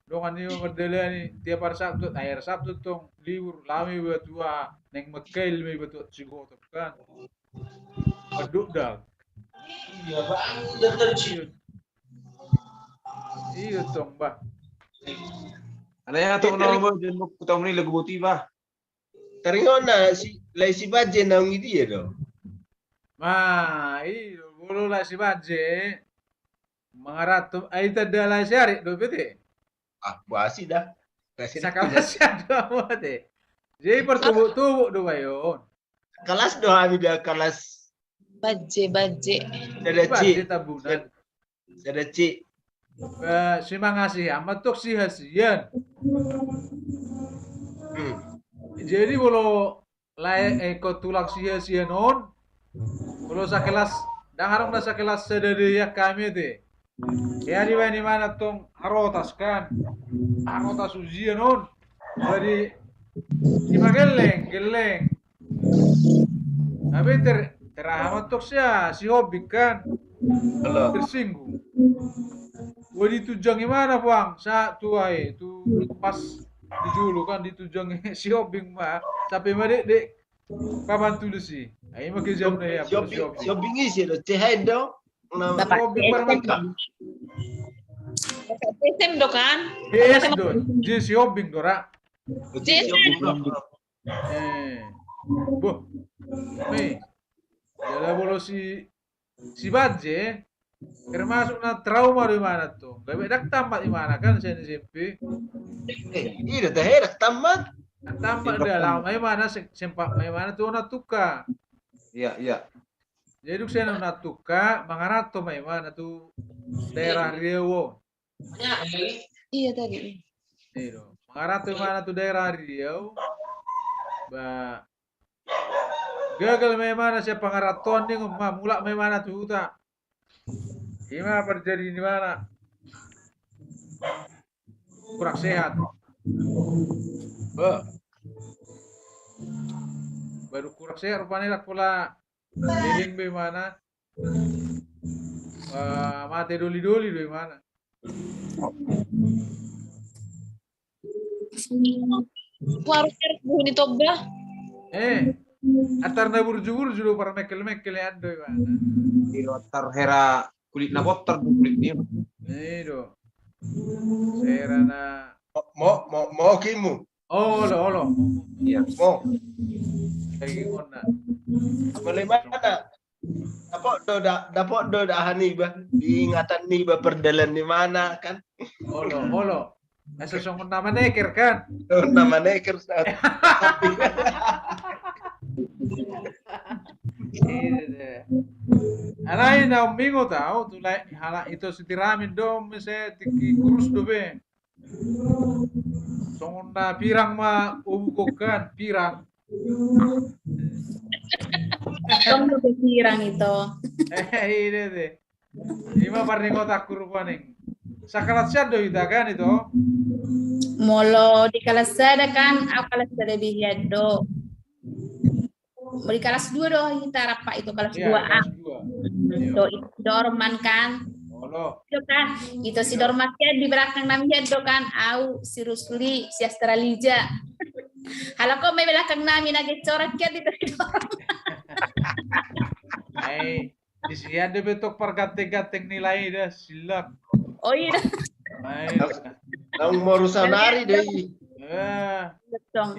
Dongan i mardalani tiap hari Sabtu, ai hari Sabtu tong libur, laho ma iba tu aha, naeng mangkail ma iba tu Sigotop kan. Mandokdok. Iya, bang, udah tercium. Iya tong, bah. Ada yang tong nol mo, jangan mau kutau ni lagu boti, bah. Taringot na si, lae si banje naung i dia do. Ma, i do, molo lae si banje. Mangaranto, ai tanda lae si Arik do pe te. Ah, basi da. Saka basi do ate. Jadi pertubuk-tubuk do bayon. Kelas do hami dia kelas. Baje, baje. Sada C. Baje Tambunan. Sada C. Eh, si mangasi amat tok si hasian. Hmm. Jadi bolo lae, eh, ko tulang si hasian on. Bolo sakelas, dang adong na sakelas sada de ya kami te. Ya di bani mana tong harotas kan. Harotas ujian on. Jadi si magelleng, gelleng. Tapi ter, terahamat tok sia, si Hobbing kan. Tersinggung. Wah, ditunjangi mana, Bang? Sa tu ai, tu pas di julu kan ditunjangi si Hobbing ma. Sampai ma dek, dek. Papan tulis i. Ai ma ke jam na ya, si Hobbing. Si Hobbing isi do, C H N do. Bapak Hobbing S M. Bapak S M do kan? S M do. Jadi si Hobbing do ra. Si Hobbing do. Eh. Boh. Nih. Jadi bolo si, si Baje termasuk na trauma do imana tu. Gabe dang tamat imana kan sian S M P. Eh, iya dah, eh, dang tamat. Dang tamat dah, lama imana, sempat imana tu na tuka. Iya, iya. Jadi dung sian na tuka, mangaranto ma imana tu daerah Riau. Iya tadi. Iya do. Mangaranto imana tu daerah Riau. Ba gagal ma imana sian pangarantoan ni, ma mulak ma imana tu huta. Ima parjadi ni imana. Kurang sehat. Baru kurang sehat rupani, lak pola leleng be imana. Wah, mate doli-doli do imana. Warung Herbu ni Toba. Eh, atar na burju-burju do, par mekkel-mekkel ya do imana. Ilo atar hera kulit na botar do kulit ni. Iya do. Sera na. Mo, mo, mo kimu. Olo, olo. Iya. Mo. Lagi kona. Mulai mana? Dapot do da, dapot do da aha niba, diingatan niba perdalan ni mana kan? Olo, olo. Asa songon na maneker kan? Songon na maneker sa. Alai na umbingot au tu lae, halak ito sitiramin do mese tingki kurus do be. Songon na pirang ma obukon kan, pirang. Songon na pirang ito. Eh, ide te. Ima parningotanku rupani. Sakalas sian do hita kan ito? Molo di kalas sada kan, au kalas sada be hian do. Di kalas dua do hita rap ito, kalas dua A. Ito, ito si Dorman kan. Ito kan, ito si Dorman kan di belakang nami hian do kan, au, si Rusli, si Astralija. Halak on ma i belakang nami na gecoran hian ito si Dorman. Ai. Di sian do be tong parganteng-ganteng nilai da, silak. Oh iya. Nang morusan ari do i.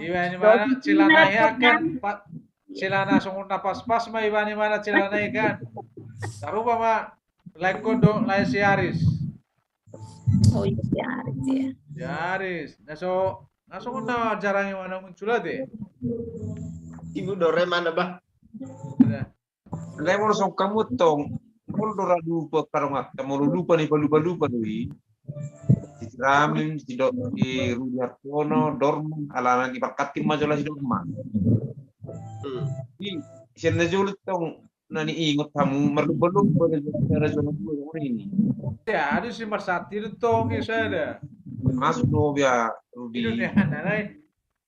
Iba ni mana celana ya kan, celana songon na pas-pas ma iba ni mana celana i kan. Sarupa ma lae on do, lae si Aris. Oh iya si Aris ya. Si Aris. Na so, na songon na jarang i mana muncul ate. Ibu dore mana bah. Alai molo songon hamu tong, molo do ra lupa angka donganta, molo lupa ni palupa-lupa do i. Si Ramin, si do, si Rudi Hartono, Dorman, alana di parkanting ma jolo si Dorman. Di sian na jolo tong na niingot hamu marlomba-lomba do jolo, jolo dua songon i. Ya, ada si Marsati do tong i sada. Masuk do bia Rudi.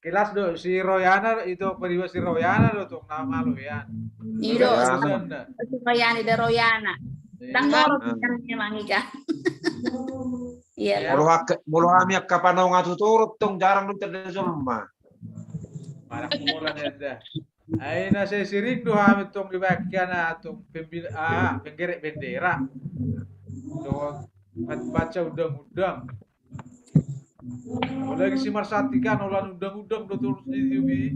Kelas do si Royana, ito pariba si Royana do tong na malo ya. Ido. Si Royana, ida Royana. Tang moro memang iga. Iya. Molo hami angka panonga tu torop tong jarang do tanda jolma. Mana kumoran ya dah. Ai na sai siring do hami tong di bakian tong pembina, ah, penggerek bendera. Tong baca undang-undang. Apalagi si Marsati kan, holan undang-undang do torus di YouTube i.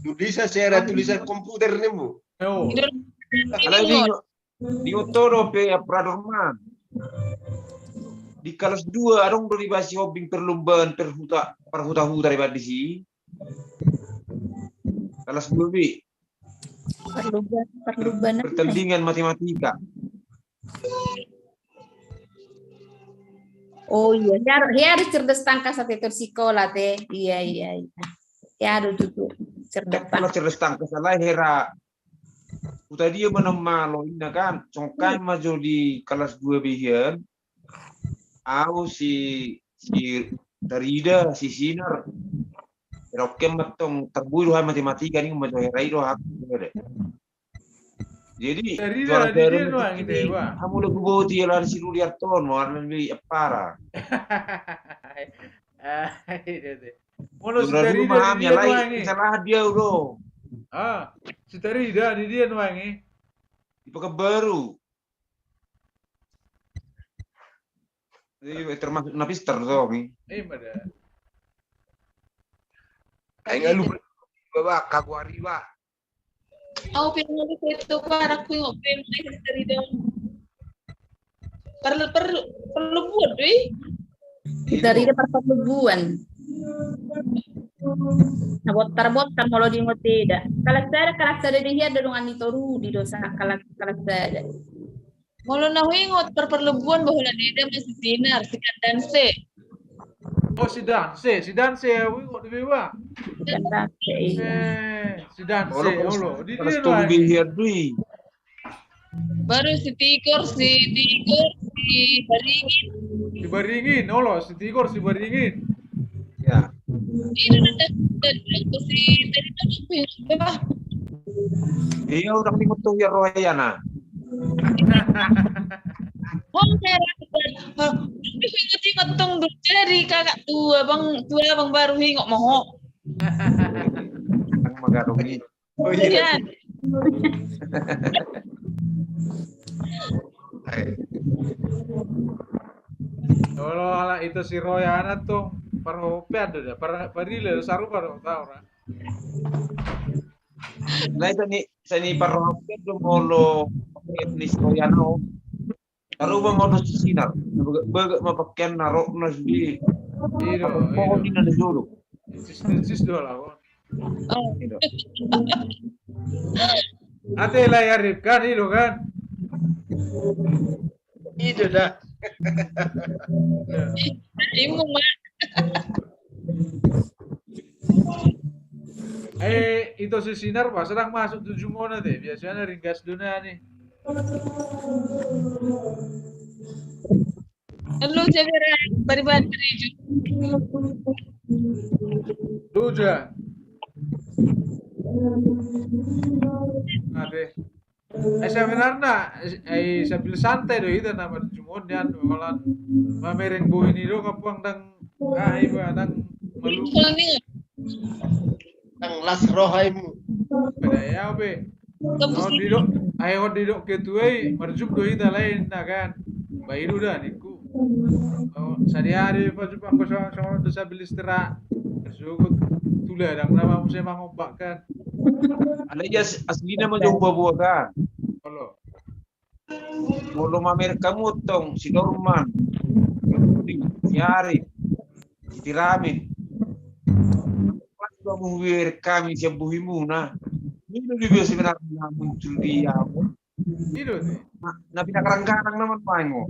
Tulisan, sera tulisan komputer ni mu. Alai di, di oto do pe Pradorman. Di kalas dua adong do dibaen si Hobbing perlombaan perhuta, parhuta-huta dibaen disi. Kelas dua B. Perluban, perluban apa? Pertandingan matematika. Oh iya, hea do, hea do cerdas tangkas ate tu sikola te. Iya, iya, iya. Hea do tutu cerdas tangkas. Cerdas tangkas, alai hera. Hutadia ma na malo inna kan, songon hami ma jo di kelas dua B hian. Au si, si Tarida, si Sinar. Hera on ma tong, tarbui do hami matematika ni, ma jo hera i do hami. Jadi, juara satu, hamu lagu boti ala si Rudi Arton, mau ala di Epara. Molo si Tarida di dia nuangi. Salah dia udah. Ah, si Tarida di dia nuangi. Di Pekanbaru. Jadi termasuk Napster tuh, Mi. Eh, pada. Ayo lu, bawa kaguari, Pak. Au pe nunga di situ, Pak, aku ingot pe, mulai dari dong. Per, per, perlebuan, doi. Dari dia per perlebuan. Nah, botar-botar molo diingot eda. Kelas sada, kelas sada di hea do dongan ni toru di dosa kelas, kelas sada. Molo na huingot per perlebuan, bahula di dia masih Sinar, si Kandanse. Oh, si Danse, si Danse, huingot di beba. Si Danse, iya. Eh, si Danse, olo, di dia do. Baru si Tigor, si Tigor, si Baringin. Si Baringin, olo, si Tigor, si Baringin. Ya. Ini ada, ada, ada, si, tadi tuh, apa ya? Iya, udah dimutung ya roh ya, nah. Oh, saya rasa, oh, ini ingat-ingat tong, jadi kakak tua, bang, tua, bang, baru ingat, moho. Yang mengarungi. Oh, iya. Iya. Hai. Olo ala ito si Roy anak tu parhopean do dia, par-, parile do sarupa do tau ra. Nah, sani, sani parhopean do molo ni si Roy anak. Taruba molo si Sinar, bagak, bagak ma pakean na rok na sudi. Ido, pokok ido. Di na suru. Cis, cis do lah. Oh. Ido. Ate lah ya Rip kan, ido kan. Ido dah. Imu ma. Eh, ito si Sinar, pas sedang masuk tu jumona te. Biasanya ringgas dona nih. Halo, Jabera, bari-bari, Riju. Duja. Ade. Eh, sebenarna, eh, sambil santai do hita na marjumon dian, malan mamereng bohi ni do, kapuang dang, ah, iba, dang malu. Nang las rohaimu. Pada ya, be. Hot didok, ai hot didok ketua i, marjum do hita lain, na kan. Baidu da, ningku. Oh, sadihari pajumpang ko songon, songon do sambil istirahat. Sugut tula dang nama muse mangombak kan. Alai as-, aslina ma jo buah-buah kan. Olo. Molo mamereng hamu tong, si Dorman, si Arif, si Tiramin. Pas hamu hubereng hami sian bohimuna. Ido do biasa sebenarna muncul di hamu. Ido te. Na, na pinakarang-karang nama nuaeng on.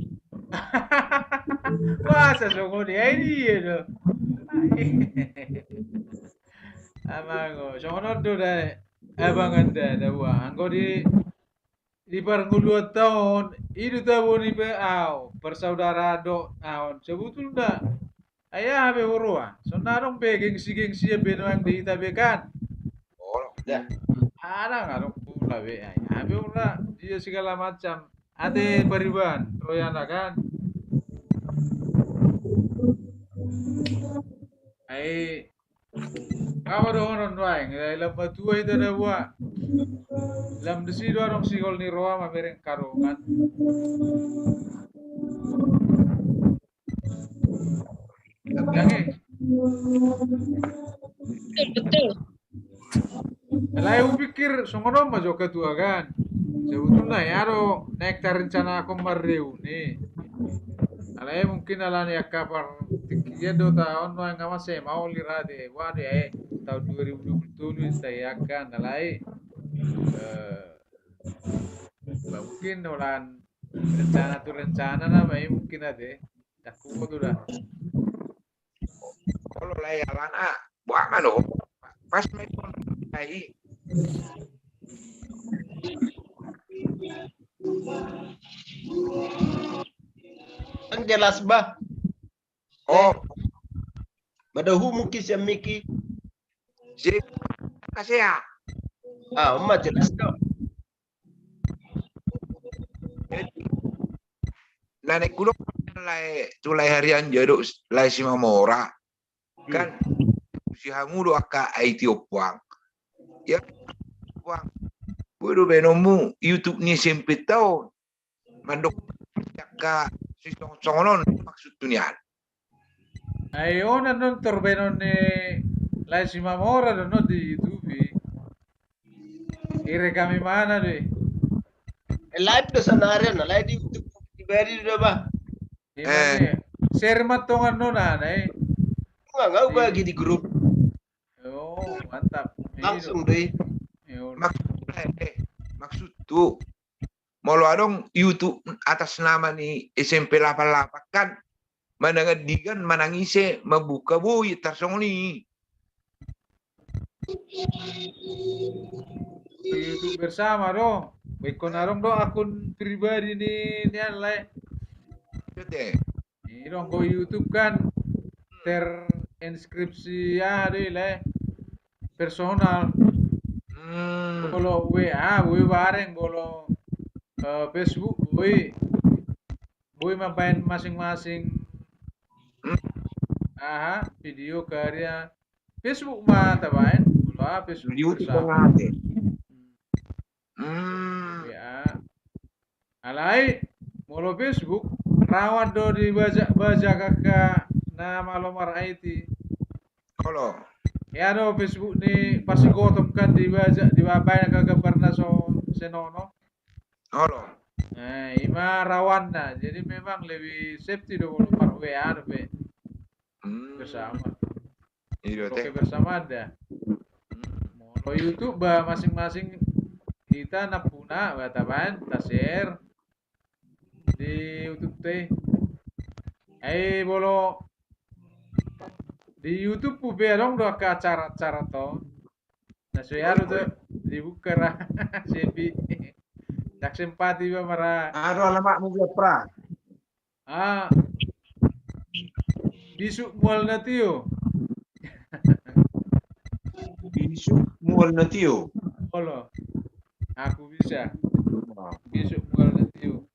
Masa songon i, ai dia do. Amang on, songon on do da, abangan da, da buang. Anggo di di parngoluanta on, i do tabo ni pe au, persaudaraan do au, sebetulna. Ai aha be huroha, songon adong be gengsi-gengsi be nuaeng di hita be kan. Adong, adong pola be, ai aha be huroha, dia segala macam. Ate pariban, royana kan. Ai Aha dohonon nuaeng, lam matua hita da buha. Lam disi do adong sihol ni roha mamereng haroman. Betul, betul. Alai hupikir songon on ma jo ketua kan. Sebetulna ya do naeng tarencanahon marreuni. Alai mungkin alani angka partingkian do taon nuaeng, nga mase maol i ra de, wah de, eh. tahun dua ribu dua puluh tolu i, sai angka na lae, eh, ba mungkin holan rencana tu rencana nama i mungkin ate. Dah kuko tu dah. Kalau lae alana, buat mana? Pas main ai. Kan jelas bah. Oh. Mada hu mungkin sian Miki. Si kasea. Ah, ma jelas do. Jadi, na naeng hudok lae, tu lae Harianja dohot lae Simamora. Kan si hamu do angka I T ompuang. Ya, ompuang. Boi do baenonmu YouTube ni S M P ta on. Mandok angka sisongon-songon on maksud tu nian. Ai on annon tor baenon ni lae Simamora do annon di YouTube i. Direkam i mana do i. Eh, live do sanari on, live di YouTube pribadi do bah. Eh. Share ma tong annon na i. Enggak, enggak bagi di grup. Oh, mantap. Langsung do i. Maksud, eh, maksud tu. Molo adong YouTube atas nama ni S M P lapan lapan kan, manang andigan, manang ise, mambuka boi tarsongon i. YouTube bersama do. Ingkon adong do akun pribadi ni, ni an lae. I do anggo YouTube kan terinskripsi aha do i lae. Personal. Hmm. Molo W A, boi bareng, molo, eh, Facebook, boi. Boi mambaen masing-masing. Hmm. Aha, video karya. Facebook ma tabaen, molo aha, Facebook. Di YouTube bersama. Hmm. Hmm. W A. Alai, molo Facebook, rawan do dibajak-bajak angka na malo mar-I T. Olo. Ia do Facebook ni Pasigotom kan dibajak, dibaen angka gambar na so senono. Olo. Nah, i ma rawanna. Jadi memang lebih safety do molo mar-W A dope. Hmm. Bersama. Iya, oke, bersamaan dah. Molo YouTube ba masing-masing hita nampuna ba tabaen, ta-share di YouTube te. Ai molo di YouTube pe adong do angka acara-acara to. Na so i alu tu dibuka ra sepi. Ndang sempat iba mara. Aduh, alamatmu dia pra. Ah. Bisuk mual na tio. Bisuk mual na tio. Olo. Aku bisa. Bisuk mual na tio.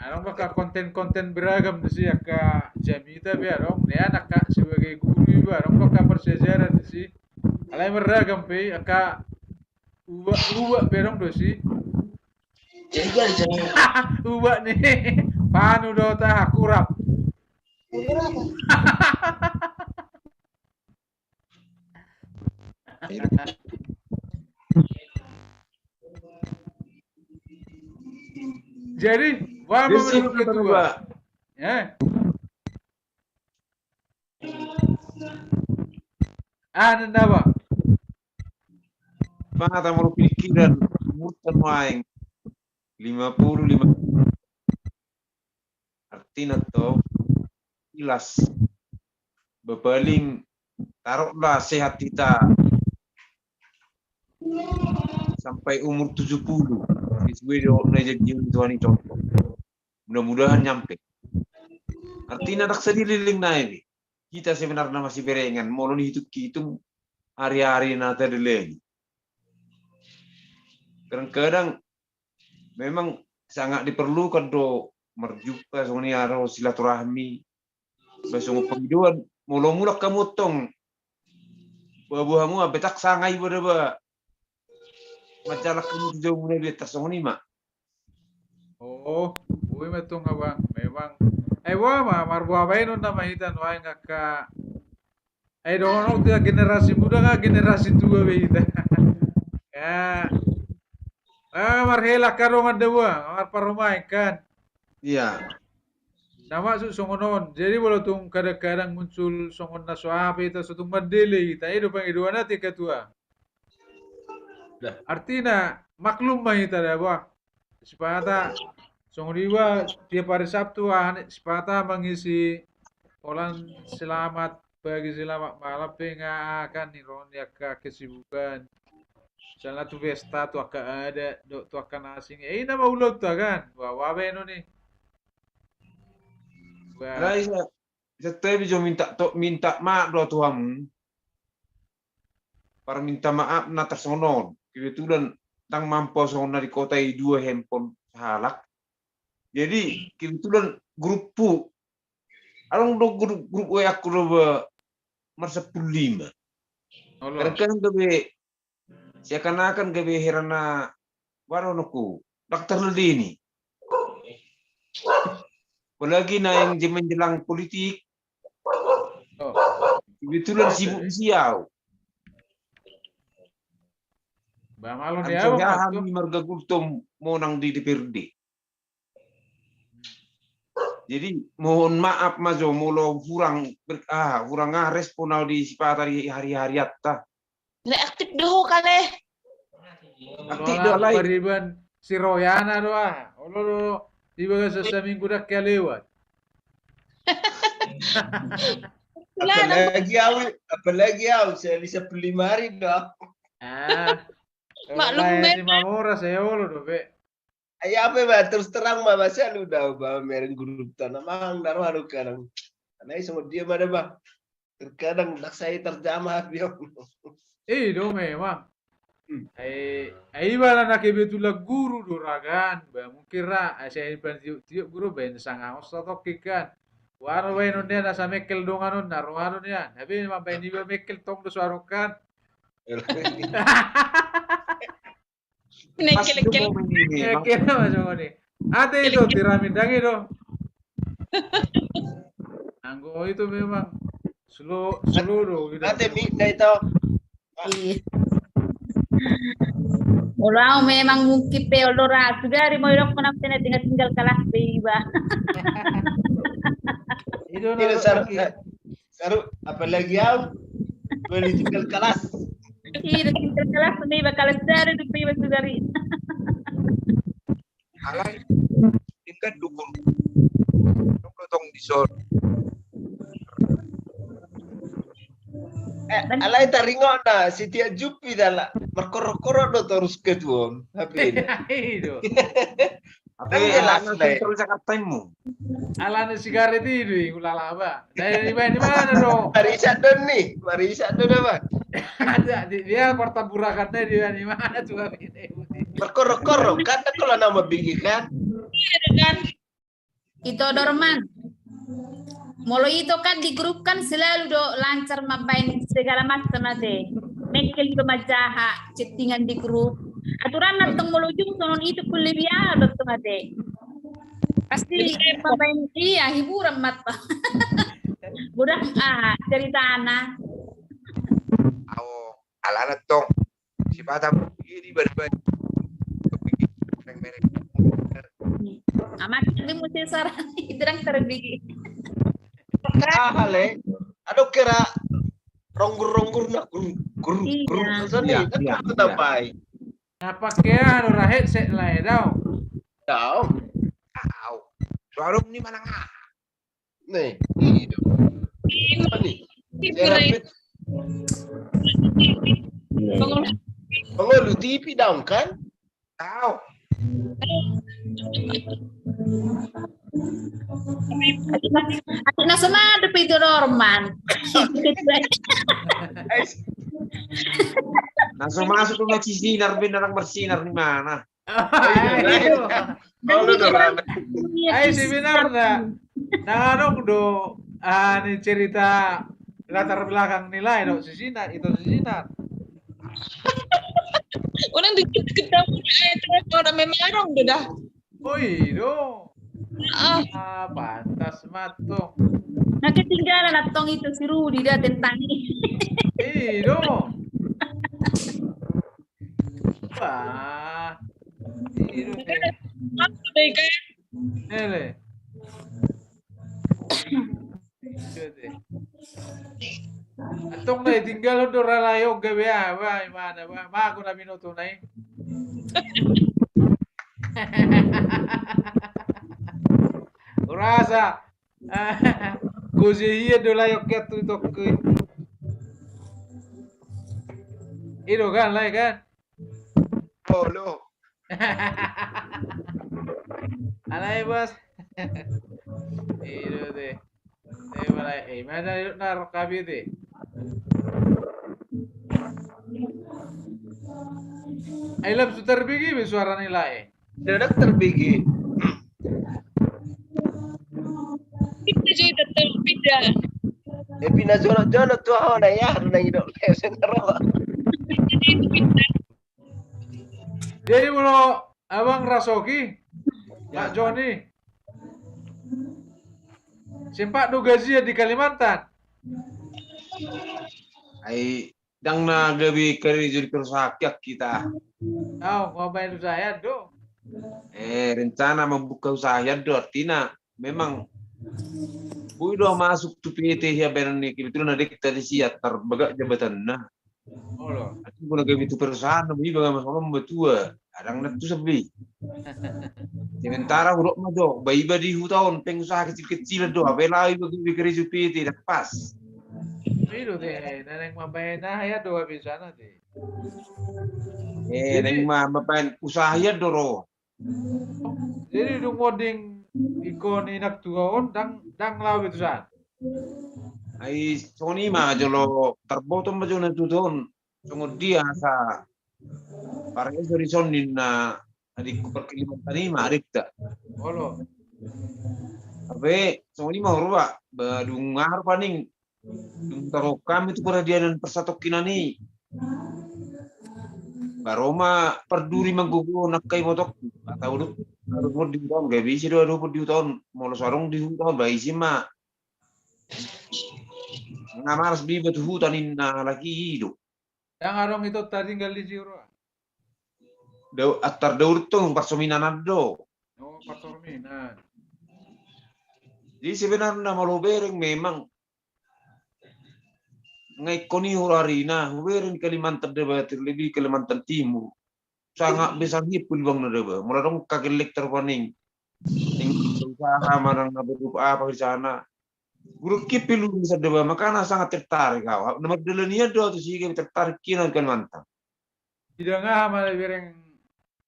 Adong do angka konten-konten beragam disi, angka jamita pe adong, nian angka sebagai guru iba, adong do angka parsiajaran disi. Alai beragam pe, angka uba-uba pe adong do si. Uba ni panu do ta hakurap. Jadi, wah, menurut ketua. Ya. Ah, nanda, Bang. Bang, ada mau pikiran, umur kan main. Lima puluh lima. Artina to, ilas. Ba paling taroklah sehat hita sampai umur tujuh puluh. Sesuai dengan na jadi Tuhan i contoh. Mudah-mudahan nyampe. Artina ndang sadililling na ini. Hita sebenarna masiberengan, molo dihitung-hitung ari-ari na tadalani. Kadang-kadang memang sangat diperlukan do marjumpa songon i, ro silaturahmi. Ba songon pangidoan, molo mulak hamu tong, ba boha hamu, ampe tak sanga iba da ba manjalang hamu tu jabu na biar tarsongon i ma. Oh, boi ma tong, Abang. Memang. Eh, boha ma, marboha baenon nama hita nuaeng angka. Eh, dohonon tu generasi muda nga generasi tua be hita. Ya. Ah, marhela ka dongan da boha, marparumaen kan. Iya. Na maksud songon on. Jadi molo tung kadang-kadang muncul songon na so aha pe hita, so tung mandele hita, i do pangidoan na tu ketua. Artina maklum ma hita da bah. Sipata songon i bah, tiap hari Sabtu ah, sipata mangisi holan selamat pagi selamat malam pe nga akan ni ro ni angka kesibukan. Misalna tu pesta, tu angka adat dohot tu angka na asing. Eh, i nama ulaonta kan. Wah, wah baenon i. Bah. Rai sa, sa tebi jo minta to, minta maaf do tu hamu. Parminta maaf na tarsongon on. Kebetulan ndang mampu songon na di kota i dua handphone sahalak. Jadi kebetulan grupku, adong do grup, grup W A ku do bah marsampulu lima. Kadang-kadang gabe seakan-akan gabe heran na, bah, dohononku, ndang terladeni. Apalagi na yang menjelang politik. Kebetulan sibuk di siau. Bah, malo ni au marga Gultom monang di D P R D. Jadi mohon maaf ma jo molo hurang ber-, ah, hurang ah respon au di sipata di hari-harianta. Nda aktif do ho kale. Aktif do alai. Pariban si Royana do ah. Olo do di bagasan saminggu ndang hea lewat. Apalagi au, apalagi au sehari sampulu lima hari do. Ah. Maklum be. Si Mamora sai olo do be. Ai apa bah, terus terang ma bah, selalu do bah mereng grup tana mang daro anu kadang. Anai songon dia ma da bah. Terkadang ndang sai terjamah hape. Eh, i do memang. Ai, ai iba na kebetulan guru do ra kan. Bah, mungkin ra, ai sai pan tiop-tiop guru baen sanga osa tokki kan. Waro baenon dia na sa mekkel dongan on na roha do dia. Tapi mambaen iba mekkel tong do suarong kan. Ate itu tirami ndang i do. Anggo itu memang slow, slow do gitu. Ate mi ndai to. Iya. Olo, au memang mungkin pe olo ra, sudah ri mau idok pernah tinggal kelas pe iba. Itu saru. Apalagi au, boleh tinggal kelas. Iya, tinggal kelas, nih, bakal seru, di prima sugari. Alai, tinggal dukun. Dong, dong, di sor. Eh, alai taringot na, setiap jupi dala, merkorok-korok do torus ketuon. Hape. Itu. Tapi alana sentral Jakarta mu. Alana sigaret i do i, ulala bah. Dari di mana do? Marisa do ni, marisa do da bah. Ada di dia pertaburakan tadi di mana tu kami. Berkorok-korok kan, kalau nama bigi kan. Iya kan. Ito Dorman. Molo ito kan di grup kan selalu do lancar mambaen segala macam ate. Mekkel do manjaha chattingan di grup. Aturan na tong molo ujung sonon ito kulle biar do tong ate. Pasti mambaen iya hiburan ma tong. Budak ah ceritana. Au alana tong. Sipata i di bari-bari. Amat ini mesti sarang itu dang terbigi. Ahale, adong kira ronggur-ronggur na gur gur gur sana itu tampai. Apa kea anu rahet set lah ya dau. Dau. Dau. Suarung ni mana nga? Nih, ini dong. Ini. Ini. Pengolu T V dong kan? Tahu. Atik na so madep itu Dorman. Na so masuk tu na sisinar, benar bersinar di mana? Ai sebenarna na adong do ni cerita latar belakang nilai do sisinar, itu sisinar. Orang dikit-dikit tahu orang memang adong do dah. Oh iyo. Ah, pantas ma tong. Na ketinggalan attong itu si Rudi dah tentang ini. Iyo. Wah. Ini. Ele. Antong na tinggal do ra lae on gabe aha, ba, imana, ba, mago na binoto na i. Urasa. Goze ia do lae on kian tu tokki. I do kan, lae kan? Olo. Alai, Bos. I do te. Te, mana, eh, mana na rok kabi te. Ai lam su terbigi be suara ni lae. Dadak terbigi. Pindah jadi tetap pindah. Eh, pindah jonok-jonok tu aho na ya, na idok. Pindah jadi pindah. Jadi molo abang Rasoki, Pak Joni, sempat do gajian di Kalimantan? Ai ndang na gabe karejo di perusahaan hita. Au, mau main usaha do. Eh, rencana membuka usaha do, artina memang boi do masuk tu P T hea baenon ni, kebetulan adek tadi siat tarbagak jabatanna. Olo. Aku guna gabe tu perusahaan, iba gak masalah membatua. Kadang na tu sepi. Sementara hudok ma jo, ba iba di huta on pengusaha kecil-kecilan do, ape laho iba gabe karejo P T, dak pas. I do te, na naeng mambaen aha ia do habis sana te. Eh, naeng ma-, mambaen usaha ia do ro. Jadi dung monding ingkon inang tua on ndang, ndang laho be tu san. Ai songon i ma jolo tarboto ma jolo na tutu on. Songon dia asa pareso dison ninna adikku par Kalimantan i ma adikta. Olo. Ape songon i ma hurba, ba dung aha ro paning, dung tarokam i tu paradianan parsatongkinan i. Ba ro ma parduri manggogo nangka i motokku. Atau duk, aduh, mau di huta on, gabe ise do adopan di huta on, molo so adong di huta on, ba ise ma. Nga malas be iba tu huta ninna halak i do. Ndang adong ito tatinggal di si ro. Dau-, antar daur tong parsominanan do. Oh, parsominan. Jadi sebenarna molo hubereng memang nga ingkon i hurarina, hubereng di Kalimantan Deba, terlebih Kalimantan Timur. Sangat besar dia peluangna Deba. Molo adong kagelek tarpaning. Ning usaha manang na berupa apa di sana. Guru ki peluang di sana Deba, makana sangat tertarik au. Na mardalani an do tu si gabe tertarik kina di Kalimantan. Bidang aha ma bereng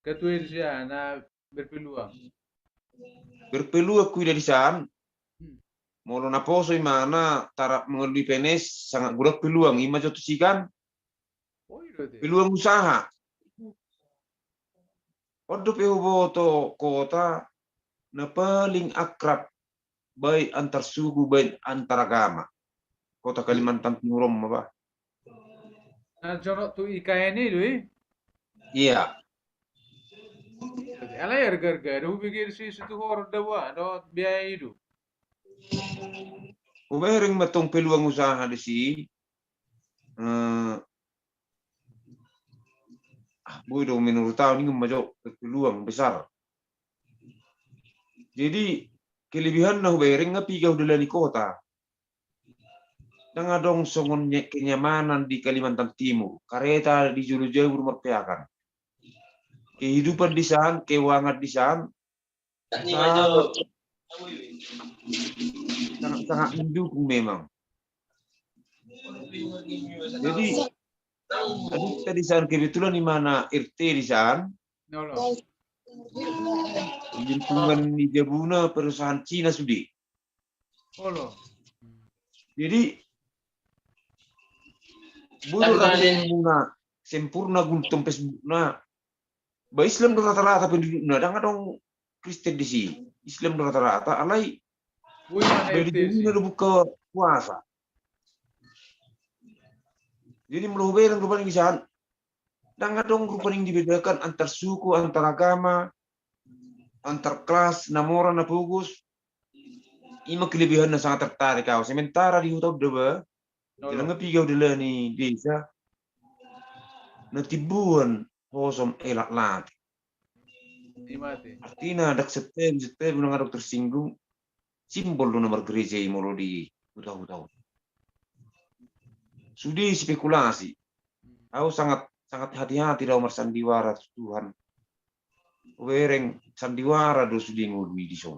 ketua di sana berpeluang. Berpeluang ku ida di san. Hmm. Molo naposo imana tarap mengalui P N S sangat godang peluang ima jo tu si kan. Oh, i do te. Peluang usaha. On dope huboto kota na paling akrab baik antar suku, baik antar agama. Kota Kalimantan Timur on ma ba. Na jonok tu I K N i do i? Iya. Alai arga-arga do hubege di si Situhorn do ba, do biaya i do. Hubereng ma tong peluang usaha di si. Eh, ah, boi do menurut au ninna ma jo peluang besar. Jadi kelebihanna hubereng nga piga hudalani kota. Ndang adong songon nye-, kenyamanan di Kalimantan Timur. Kareta di jolo jauh marpeakan. Kehidupan di san, keuangan di san, sangat, sangat, sangat mendukung memang. Jadi adikta di san kebetulan imana R T di san. Olo. Di lingkungan ni jabuna perusahaan Cina sude. Olo. Jadi boi do ra muna sempurna gultom Facebookna. Ba Islam do rata-rata pendudukna, ndang adong Kristen di si. Islam do rata-rata, alai boi ma na di R T jabuna do buka puasa. Jadi molo hubereng rupani di san, ndang adong rupani dibedakan antar suku, antar agama, antar kelas, na mora, na pogos. Ima kelebihanna sangat tertarik au. Sementara di huta on Deba, olo, jala nga piga hudalani desa, na timboan hosom elak late. Ima te. Artina dak setiap, setiap na adong tersinggung, simbol do na margereja i molo di huta-huta on. sude spekulasi. Au sangat, sangat hati-hati do au marsandiwara tu Tuhan. Hubereng sandiwara do sude ngolu i dison.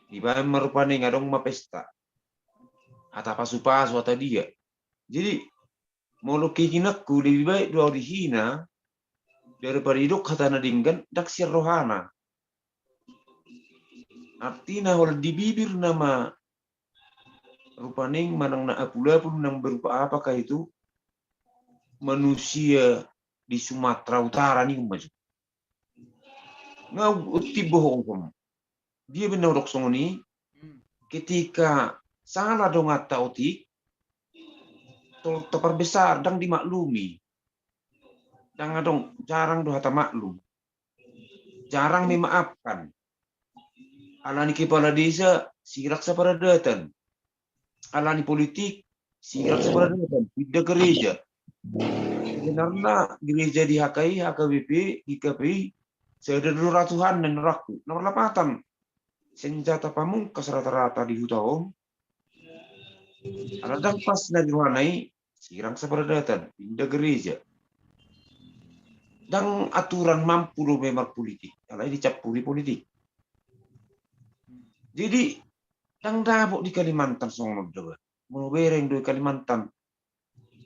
Dibaen ma rupani adong ma pesta. Hata pasu-pasu, hata dia. Jadi, molo keyakinanku, lebih baik do au dihina daripada didok hata na denggan, ndang sian rohana. Artina holan di bibir nama rupaning manang na apul-apul nang berupa apakah itu manusia di Sumatera Utara ni maju. Nga uti bohong kom. Dia benar dok songoni, ketika salah dong hata otik, to, to perbesar, ndang dimaklumi. Ndang adong, jarang do hata maklum. Jarang memaafkan. Alani kepala desa, sirang saparadatan. Alani politik, sirang saparadatan. Pinda gereja. Sebenarna gereja di H K I, H K B P, di K P I, sada dua ratus an na rangku. Na marlapatan. Senjata pamungkas rata-rata di huta on. Ala ndang pas na di rohana i, sirang saparadatan, pinda gereja. Ndang aturan mampu do memang politik, alai dicampuri politik. Jadi, ndang dapot di Kalimantan songon on do. Molo bereng do i Kalimantan.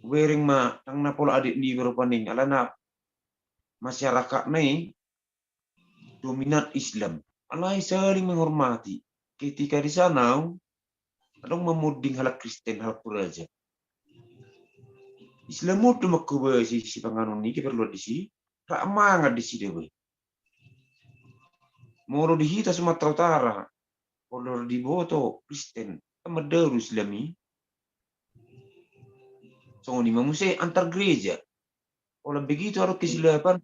Bereng ma ndang na pola adik ni berupa ning, alana masyarakatna i dominan Islam. Alai saling menghormati. Ketika di sana, adong mamunding halak Kristen, halak Toraja. Islam do mangkobasi sipanganon ni keperluan disi, rap mangan disi do be. Molo di hita Sumatera Utara, molo diboto Kristen, kan mandao do Islam i. Songon i ma muse antar gereja. Holan begitu adong kesilapan,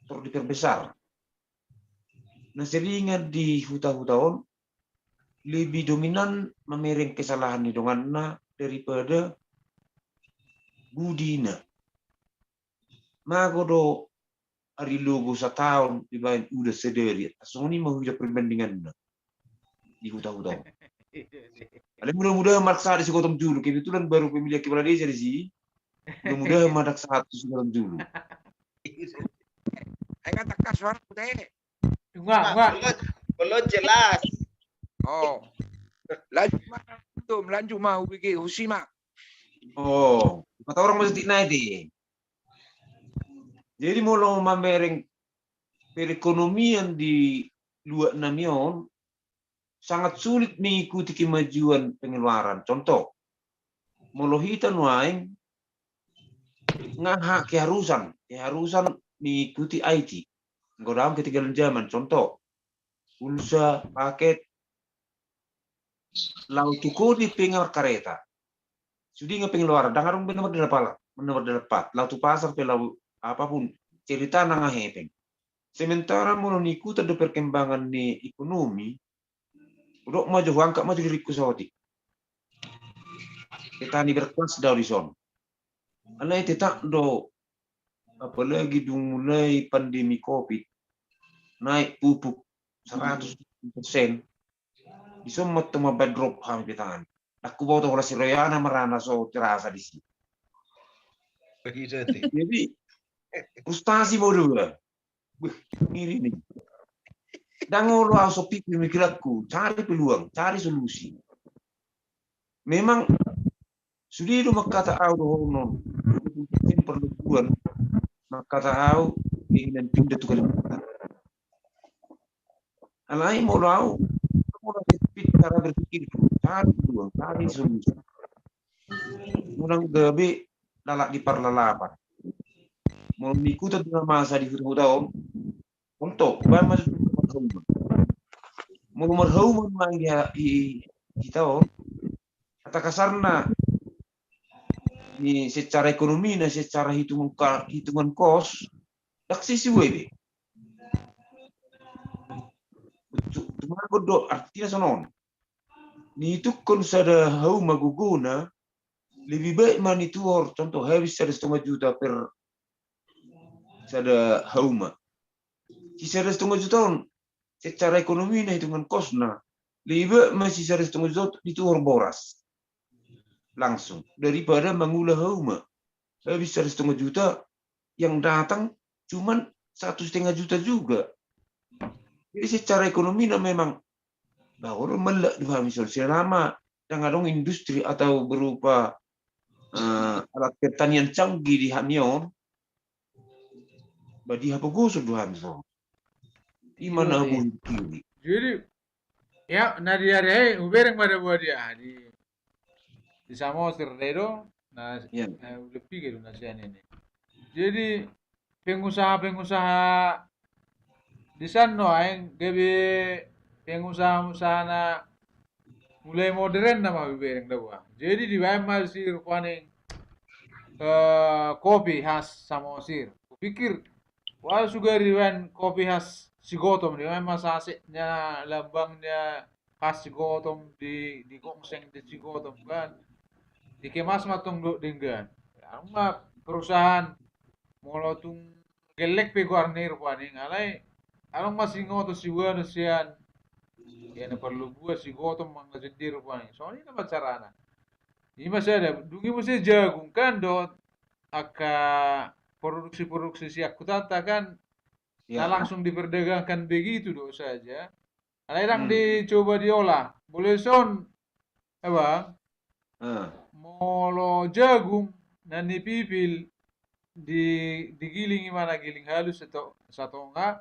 tor diperbesar. Na seringan di huta-huta on lebih dominan mamereng kesalahan ni donganna daripada budina. Mago do ari logo sataon dibaen udan sadari, songon i ma huida perbandinganna di huta-huta on. Alai mudah-mudahan marsak di si gotong julu, kebetulan baru pemilihan kepala desa di si. Mudah-mudahan marsak tu si gotong julu. Ai kan tangkas suara pute. Enggak, enggak. Belum, belum jelas. Oh. Lanjut ma, lanjut ma, hubege, husi ma. Oh, kata orang mesti naik deh. Jadi molo mamereng perekonomian di luat nami on, sangat sulit mengikuti kemajuan pengeluaran. Contoh, molo hita nuaeng nga keharusan, keharusan mengikuti I T. Enggo daong ketinggalan zaman. Contoh, pulsa, paket, laho tu koni pe nga markareta. Sude nga pengeluaran, ndang adong be nomor delapan, nomor delapan. Laho tu pasar pe laho apapun, cerita na nga hepeng. Sementara molo niikutan do perkembangan ni ekonomi, udok ma jo huangkat ma jo diringku saotik. Petani berkelas do au dison. Alai tetap do, apalagi dung mulai pandemi covid, naik pupuk seratus persen. Dison ma tong mambaen drop hami pe tangan. Ndang huboto holan si royana marana so terasa di si. Jadi frustasi ma do ba. Beh, ngiri ni. Ndang olo au so pik pemikiranku, cari peluang, cari solusi. Memang sude do mangkata au dohonon, perlu tuan mangkata au keinginan pindah tu Kalimantan. Alai molo au, molo sempit cara berpikir, cari peluang, cari solusi. Unang gabe lalap di parlalapan. Molo niikutan tu na masa di huta-huta on, untuk baen ma marhauma. Molo marhauma ma i hita on, hata kasarna ni secara ekonomi na secara hitungan ka, hitungan kos, ndang sesuai be. Tumagon do artina sonon. Niitukkon sada hauma gogona, lebih baik ma nituhor, contoh habis sada setengah juta per sada hauma. Si sada setengah juta on, secara ekonomi na hitungan kosna, lebih baik ma si sada setengah juta on dituhor boras. langsung daripada mangula hauma. Habis seratus setengah juta, yang datang cuman satu setengah juta juga. Jadi secara ekonomi na memang bahwa meledak di hami selama dan adong industri atau berupa uh, alat pertanian canggih di hami on, badi apa gosok di hami on. Imana abu kiri. Jadi ya, na di ari ai ubereng pada buat dia di di Samosir dai do na, ya. Udah pikir na sian ini. Jadi pengusaha-pengusaha di sana aeng gabe pengusaha-pengusaha na mulai modern na ma ubereng da buah. Jadi dibaen ma si rupani uh, kopi khas Samosir. Kupikir wah suga dibaen kopi khas Sigotom, dibaen ma saseknya lambangnya khas Sigotom di di gongseng di Sigotom kan. Dikemas ma tong do denggan. Ama perusahaan molo tung gelek pe goarna i rupani ngalai. Adong ma singoto sibuano sian ia na perlu buat Sigotom mang na sendiri rupani. Soalnya nama carana. Ima sada dungi muse jagung kan do angka produksi-produksi siakku tata kan. Ya. Nah, langsung diperdagangkan begitu do saja. Alai dang hmm. Dicoba diolah. Boleh son, eh bang. Uh. Molo jagung na nipipil di digiling imana giling halus sato, satonga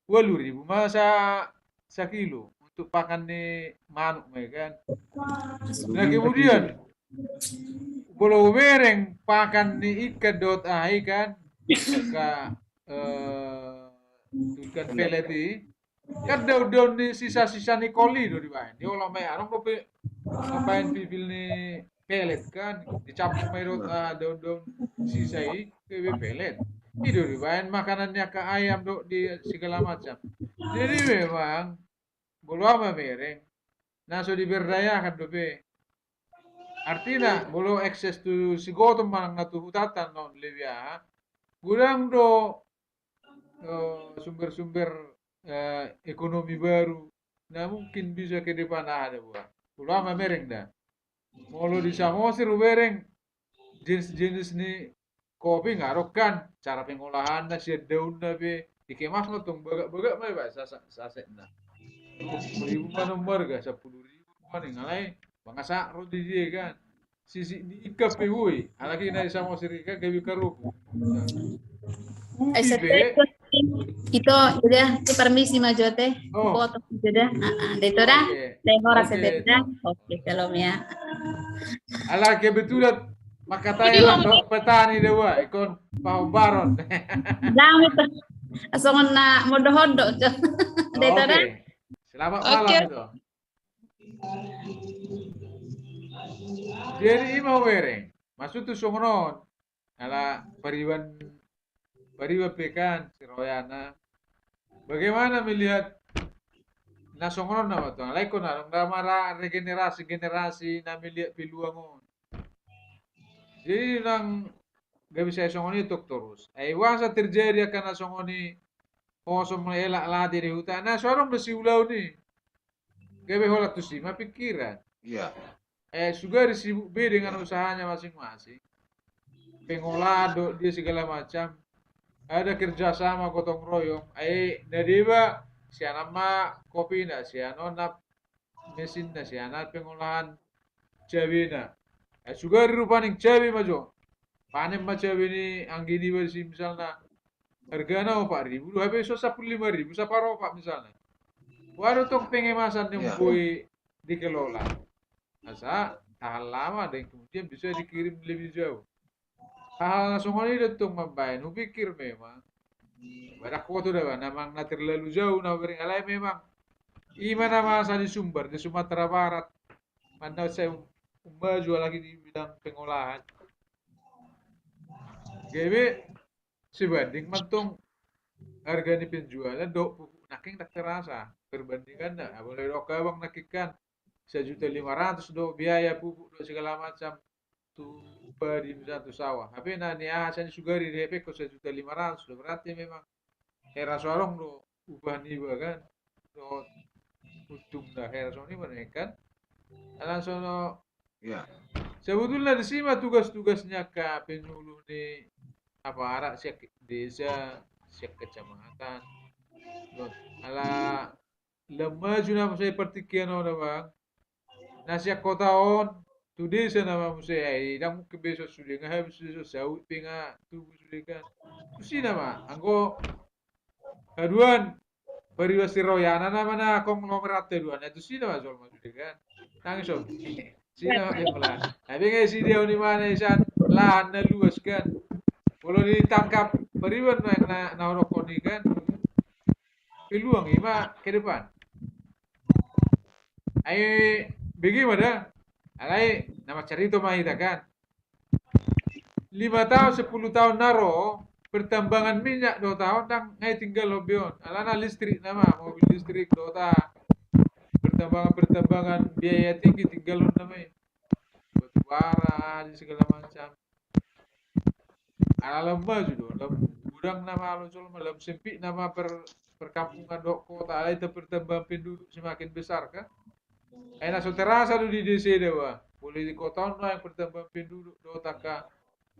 walu ribu ma sa sakilo untuk pakan ni manuk ma kan. Nah kemudian molo ubereng pakan ni ikan dot ah ikan ka eh, ikan pelet i. Kan daun-daun ni sisa-sisa ni kol i do dibaen. Diolah ma i adong dope baen pipil ni pelet kan. Dicampur ma i do ah, daun-daun sisa i gabe pelet. I do dibaen makanan ni angka ayam do di segala macam. Jadi memang molo ama mereng na so diberdayakan dope. Artina molo ekses tu Sigotom manang na tu hutanta non lebih aha godang do sumber-sumber ekonomi baru na mungkin bisa ke depan aha da buat. Molo ama mereng da. Molo di Samosir ubereng jenis-jenis ni kopi ngarok kan cara pengolahanna sian daunna pe dikemas ma tong bagak-bagak ma iba sasekna. Ribu ma nomor ga sepuluh ribu ma ningalai. Mangasa ro di dia kan. Sisi ni ikan pe boi. Alaki na di Samosir ikan gabe karobu. Ubi pe. Ito, jadi, ti permisi ma jo te. Oh. Potong jo da. Heeh, da ito da. Oke. Dai horas oke, ito da. Oke, shalom ya. Ala kebetulan makatai lah petani da wa, ikon pahombaron. Dang ito. Songon na mondo-hondo jo. Da ito da. Oke. Selamat malam ito. Jadi ima ubereng. Maksud tu songon on. Ala pariban pariban pe kan siroyana. Bagaimana melihat na songon on nama tuang lain kona dong nama regenerasi generasi na melihat peluang on. Jadi nang gak bisa songon itu terus. Ai wasa terjadi akan na songon i. Osom elak lati di huta na so adong do siulaon i. Gabe holan tusi ma pikiran. Iya. Eh, sugari sibuk be dengan usahanya masing-masing. Pengolahan do dia segala macam. Ada kerjasama gotong royong. Eh, na deba sian on ma kopina, sian on na mesinna, sian on pengolahan cabena. Eh, sugari rupaning cabe ma jo. Panen ma cabe ni anggi niba disi misalna. Hargana opat ribu do hape so sampulu lima ribu saparopak misalna. Wah do tong pengemasan yang boi dikelola. Asa tahan lama dan kemudian bisa dikirim lebih jauh. Hal-hal na songon i do tong mambaen hupikir memang. Badak foto da ba namang na terlalu jauh na bering alai memang. Ima na masa di Sumbar di Sumatera Barat. Mana saya umbaju lagi di bidang pengolahan. Gabe sebanding mantong harga ni penjualan do pupuk nangkin tak terasa perbandingan na boleh do kabang nangkin kan sejuta lima ratus do biaya pupuk do segala macam tu padi misalna tu sawah tapi na ni aha sani sugari di hepek ko sejuta lima ratus do berarti memang hera sorong do upah niba kan do untung da hera sorong niba kan ala sono ya Sebetulna disi ma tugas-tugas ni angka penyuluh ni aparat sian desa, sian kecamatan. Ala lam maju nama sai partingkian on, Abang. Na sian kota on tu desa nama muse, ai ndang mungkin be so sude nga habis sude, so saut pe nga tubu sude kan. Tusi nama anggo haduan pariban siroyana nama na konglomerat haduan, na tusi nama jolma sude kan. Nang so tusi nama jolma. Tapi ngai si dia ni mana isan lahan na luas kan. Kalau ditangkap pariban na na hudok on i kan. Peluang i ma ke depan. Ai bege ma da. Alai nama carito ma hita kan. Lima tahun, sepuluh tahun na ro, pertambangan minyak dohot aha on ndang ngai tinggalhon be on. Alana listrik nama, mobil listrik dohot aha. Pertambangan-pertambangan biaya tinggi tinggalhon nama i. Batu bara, di segala macam. Ala lam maju do, lam godang nama alo jolma, lam sempit nama per, perkampungan dohot kota, alai pertambahan penduduk semakin besar kan. Ai na so terasa do di desa da ba. Boleh di kota on nuaeng pertambahan penduduk dohot angka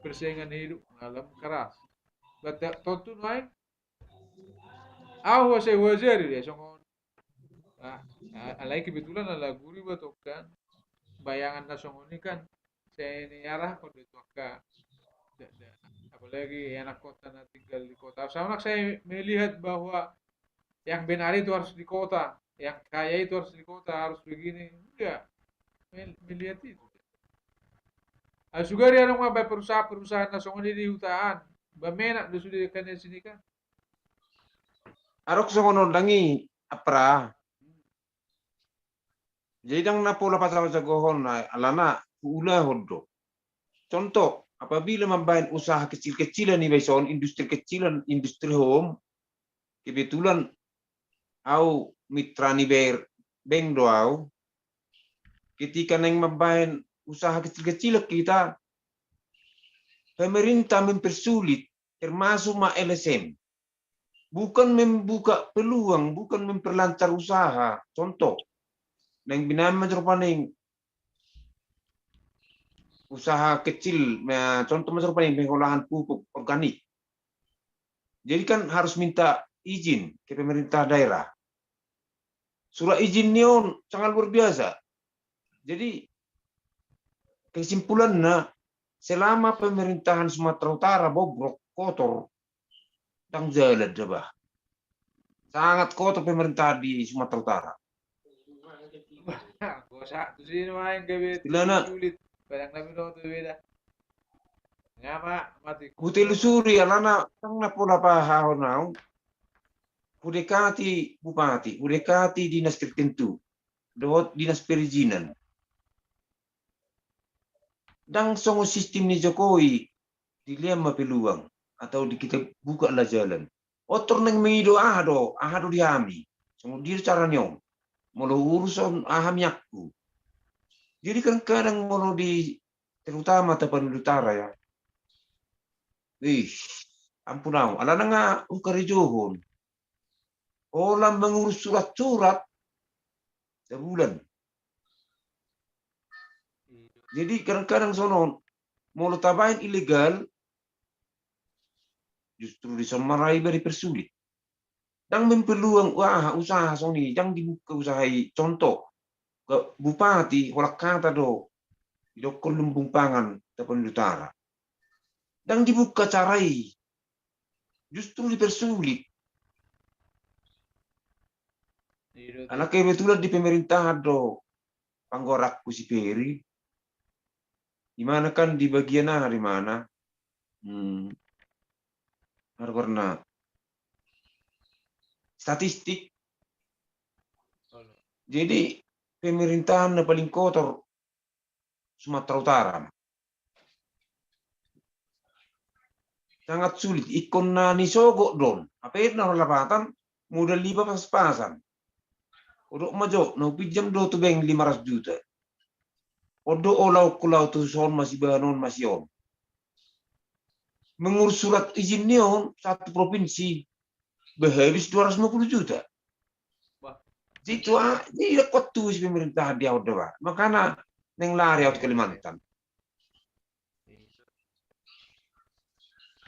persaingan hidup, na lam keras. Berarti tontu nuaeng au asa huajari dia songon. Alai kebetulan ala guru iba tong kan. Bayangan na songon i kan sai niarahkon do tu angka, apalagi anak kota na tinggal di kota. Sama saya melihat bahwa yang benar itu harus di kota, yang kaya itu harus di kota, harus begini. Enggak. Melihat itu. Sugari adong ma baen perusahaan-perusahaan na songon i di hutaan, ba menak do sude kan di sini kan. Adong songon on ndang i, Apra. Jadi ndang na pola pajago-jagohon na alana huulahon do. Contoh, apabila mambaen usaha kecil-kecilan iba ison, industri kecilan, industri home, kebetulan au mitra ni B R Bank do au. Ketika naeng mambaen usaha kecil-kecilan hita, pemerintah mempersulit, termasuk ma L S M. Bukan membuka peluang, bukan memperlancar usaha. Contoh, naeng binaen ma jolo paning usaha kecil, contoh ma jolo paning pengolahan pupuk organik. Jadi kan harus minta izin ke pemerintah daerah. Surat izin ni on sangat luar biasa. Jadi kesimpulanna, selama pemerintahan Sumatera Utara bobrok, kotor, ndang jalan da bah. Sangat kotor pemerintahan di Sumatera Utara. Istilahna, hutelusuri alana ndang na pola pahahaon au. Hudekati bupati, hudekati dinas tertentu dohot dinas perizinan. Ndang songon sistem ni Jokowi, dilean ma peluang atau di kita buka lah jalan. Otor naeng mangido aha do, aha do di hami. Songon dia cara ni on. Molo uruson aha miakku. Jadi kadang-kadang molo di, terutama Tapanuli Utara ya. Ih, ampun au. Alana nga hukarejohon. Holan mengurus surat-surat sabulan. Jadi kadang-kadang songon on, molo tabaen ilegal, justru dison ma ra iba dipersulit. Ndang mempeluang aha usaha songon i, ndang dibuka usaha i. Contoh, bupati holan hata do didokkon lumbung pangan Tapanuli Utara. Ndang dibuka cara i. Justru dipersulit. Alana kebetulan di pemerintahan do panggoaranku si Peri. Di mana kan di bagian aha di mana? Hmm. Aha do goarna? Statistik. Jadi pemerintahan na paling kotor Sumatera Utara. Sangat sulit, ingkon na nisogot do on. Hape na lapatan modal iba pas-pasan. Hudok ma jo, na hupinjam do tu bank lima ratus juta. On do ulaonku laho tu son ma si bahan on ma si on. Mengurus surat izin ni on satu provinsi, bah habis dua ratus lima puluh juta. Bah. Jadi tu, ah, jadi kuat tu si pemerintahan di au da bah. Makana naeng lari au tu Kalimantan.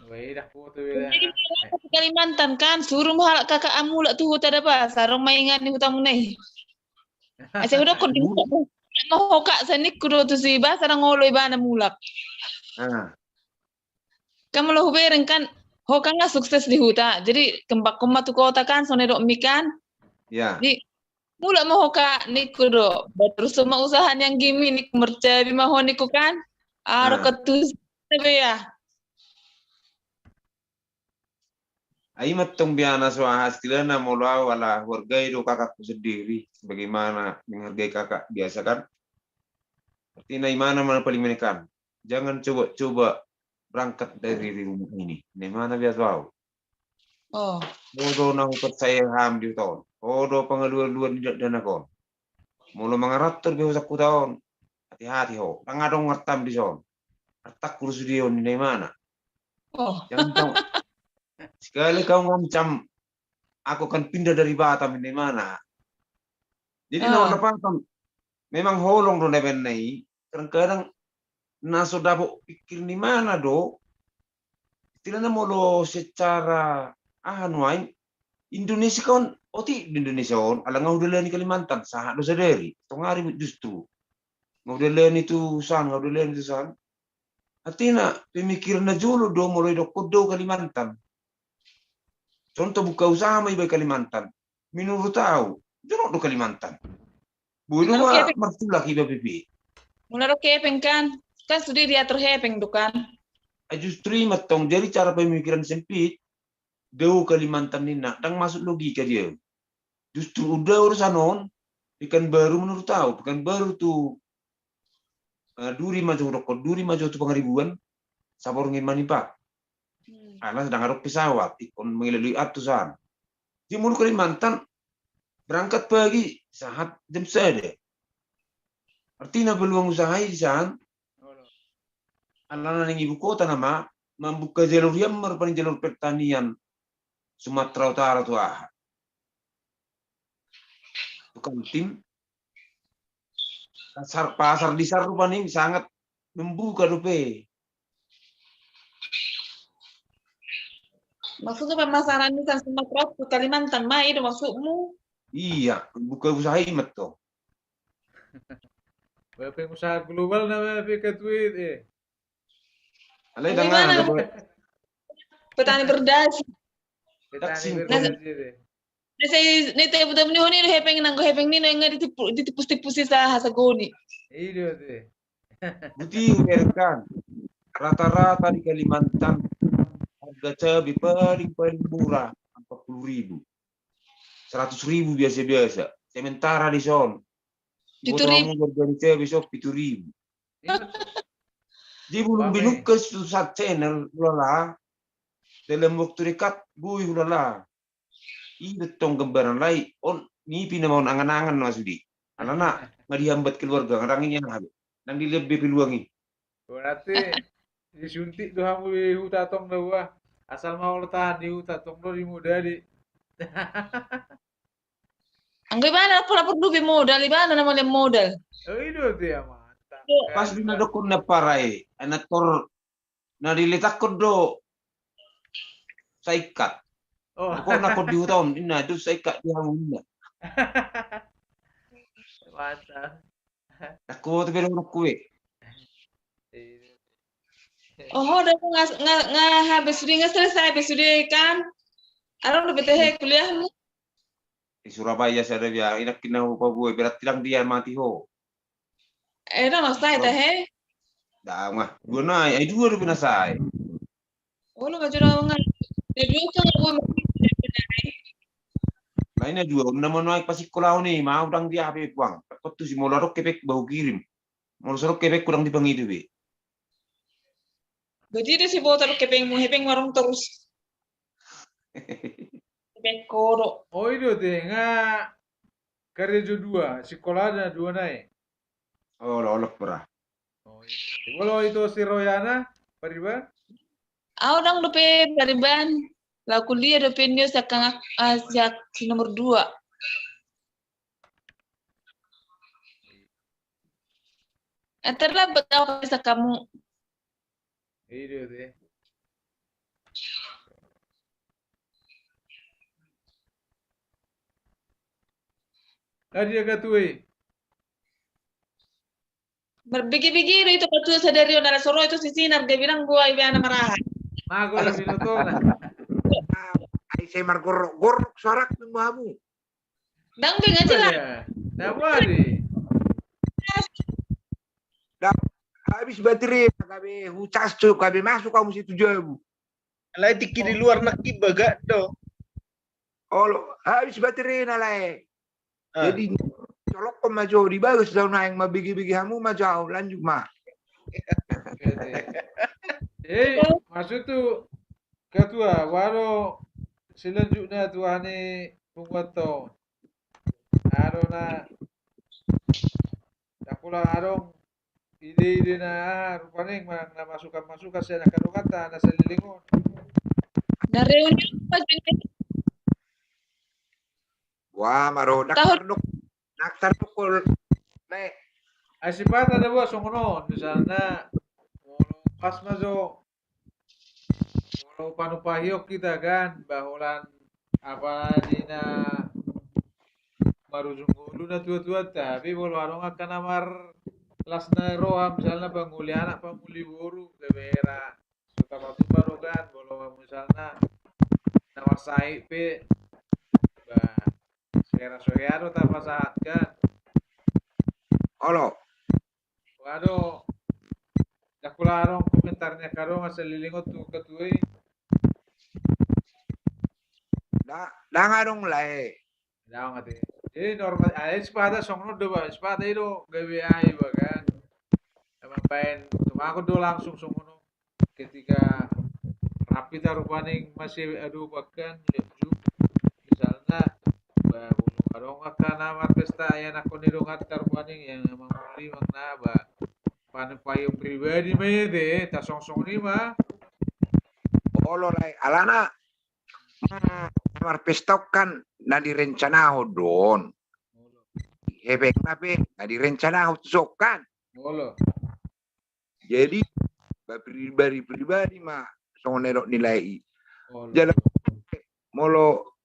Jadi, di Kalimantan kan, suru ma halak kakak ahu mulak tu huta da ba, sai ro ma inganan ni hutamuna i. Asa hudokkon di huta, ma ho kak, sai ningku do tusi ba, sai ndang olo ibana mulak. Ah. Kan molo hubereng kan, ho kan nga sukses di huta. Jadi, kembangkon ma tu kota kan, songon na nidokmi kan. Ya. Jadi, mulak ma ho kak, ningku do. Ba torus ma usaha ni anggimi, ningku, marcabi ma ho, ningku kan. Aro, ah, ketus, tapi ya. Ai mantong biasa so aha istilahna, molo au ala huhargai do kakakku sendiri, sebagaimana menghargai kakak biasa kan. Artina imana ma na paling menekan. Jangan coba-coba berangkat dari rumah ini. Ninna imana biasa au. Oh. Ho do na hupercaya ham di huta on. Ho do pangalualuan ni dakdanak on. Molo mangarantor be ho sian huta on, hati-hati ho. Ndang adong artam dison. Artangku do sude on, ninna imana. Oh. Jangan kau, sekali kau ngancam, aku akan pindah dari Batam, ninna imana. Jadi, ah, na marlapatan, memang holong do na baen na i, kadang-kadang na so dapot pikir ni imana do, istilahna molo secara aha nuaeng, Indonesia kan, otik di Indonesia on, ala nga hudalani Kalimantan, sahat do sadari, tong ari justru. Nga hudalani tu san, nga hudalani tu san. Artina, pemikiran na jolo do molo idokkon do Kalimantan. Contoh, buka usaha ma iba i Kalimantan. Menurut au, jonok do Kalimantan. Boi do ma martulak iba pe. Molo adong hepeng kan, kan sude diatur hepeng do kan. Ah, justru i mantong, jadi cara pemikiran sempit, dao Kalimantan ninna, ndang masuk logika dia. Justru unda urusan on, Pekanbaru menurut au, Pekanbaru tu, eh, Duri ma jo, dokkon Duri ma jo tu Pangaribuan, saborngin ma nipa. Hmm. Ala ndang adong pesawat, ingkon mangilalui atusan. Jadi molo Kalimantan, berangkat pagi, sahat jam sada. Artina peluang usaha i di san, alana naeng ibu kota nama, mambuka jalur i ma rupani, jalur pertanian Sumatera Utara tu aha, tu Kaltim. Pasar, pasar di san rupani sangat membuka dope. Maksudmu pemasaran di san Sumatera tu Kalimantan ma, i do maksudmu? Iya, buka usaha i mantong. Pengusaha global nama P K Tweet, eh. Alai, alai dengan mana? Petani berdasi. Petani berdasi, eh. Na sai, na sai buta meni honi do hepeng, nanggo hepeng ni na nga ditipu-, ditipus-tipusi sa hasagoni. Iya, deh. Buti hubereng kan. Rata-rata di Kalimantan harga cabe paling, paling murah empat puluh ribu. Seratus ribu biasa-biasa. Sementara di son, pitu ribu. Harga cabe so pitu ribu. Jadi belum dinuka tu san channel, ulala. Dalam waktu dekat, boi ulala. I do tong gambaran, alai on nipi nama on, angan-angan nama sude. Alana nga dihambat keluarga, nga dang i aha be. Dang dilehon be peluang i. Berarti disuntik do hamu di huta tong do, wah. Asal ma olo tahan di huta tong do dimodali. Anggo ibana pola porlu be modal, ibana nama lehon modal. Oh, i do dia, mantap. Pas di na dokkon na parai, anak tor na diletakkon do saikat. Oh. Kok nakon di huta on, ninna, tu saikat di hamu, ninna. Mantap. Aku tu be dohononku be. Oho, da nga, nga, nga habis sude, nga selesai be sude kan. Adong dope tahe kuliahmu? Di Surabaya sada biar, inakkin na hupaboa, berarti dang dia mati ho. Eh, dang na sae tahe? Dang, ah, dua nai, ai dua dope na sae. Olo ma jo dang, ah. Na dua kan, ah, dua ma. Nai na dua, na ma nuaeng pasingkolahon i, ma au dang dia hape puang. Takon tusi molo adong hepeng ba hukirim. Molo so adong hepengku dang dipangido be. Berarti do si bota do hepengmu, hepeng warung torus. Hepengku do. Oh, i do te, nga karejo dua, sikola na dua nai. Oh, lolos pura. Oh, iya. Molo ito si Royana, Pariban? Au dang dope Pariban. Laho kuliah dope nio sian, ah, sian si nomor dua. Eh, terlambat au ka sian hamu. I do te. Tadi dia katui. Marbege-bege do ito patua sadari on, ala so ro ito si Sinar, dia bilang gua iba anak marahan. Mago do minotona. Ai sai margorok-gorok sorak nang hamu. Ndang be, nga jelas. Nda buari. Ndang, habis baterai, gabe hucas tu, gabe masuk hamu situ jabu. Alai tingki di luar nangkin bagak do. Olo, habis baterena lae. Ah. Jadi colokkon ma jo di bagas daun aeng, mabege-bege hamu ma jo, lanjut ma. Eh, maksud tu ketua, waro selanjutnya tu ani pungguanto. Aro na, ndang pola adong ide-ide na, ah, rupani ma na masukan-masukan sian angka donganta na saleleng on. Na reuni on ma jeng. Wah, maro, tahun daktar dok, daktar dokol. Nae. Ai sipata da buat songon on, misalna, molo pas ma jo, molo panumpahion hita kan, ba holan apa di na marujung ngolu na tua-tua, tapi molo adong angka na mar las na roha, misalna pangoli anak, pangoli boru, gabe ra so tapatupa do kan, molo misalna na marsahit pe, ba, sera so hea do tapasahat kan. Olo. Waduh. Ndang pola adong komentar ni angka dongan saleleng on tu ketua i. Ndang adong lae. Ndang ate. Jadi normal, ah, sipata songon on do ba, sipata i do gabe ai ba kan. Emang baen tumagon do langsung songon on. Ketika rapi ta rupani masih adu bahkan ya, misalna, ba, molo adong angka na marpesta ianakhon ni donganta rupani, yang emang muli mang na, ba, panumpahion pribadi ma i ate, tasongsong i ma. Olo lae, alana marpesta on kan na direncanahon do on. Hepengna pe na direncanahon tu son kan. Olo. Jadi ba pribadi-pribadi ma songon na didok ni lae i. Jala molo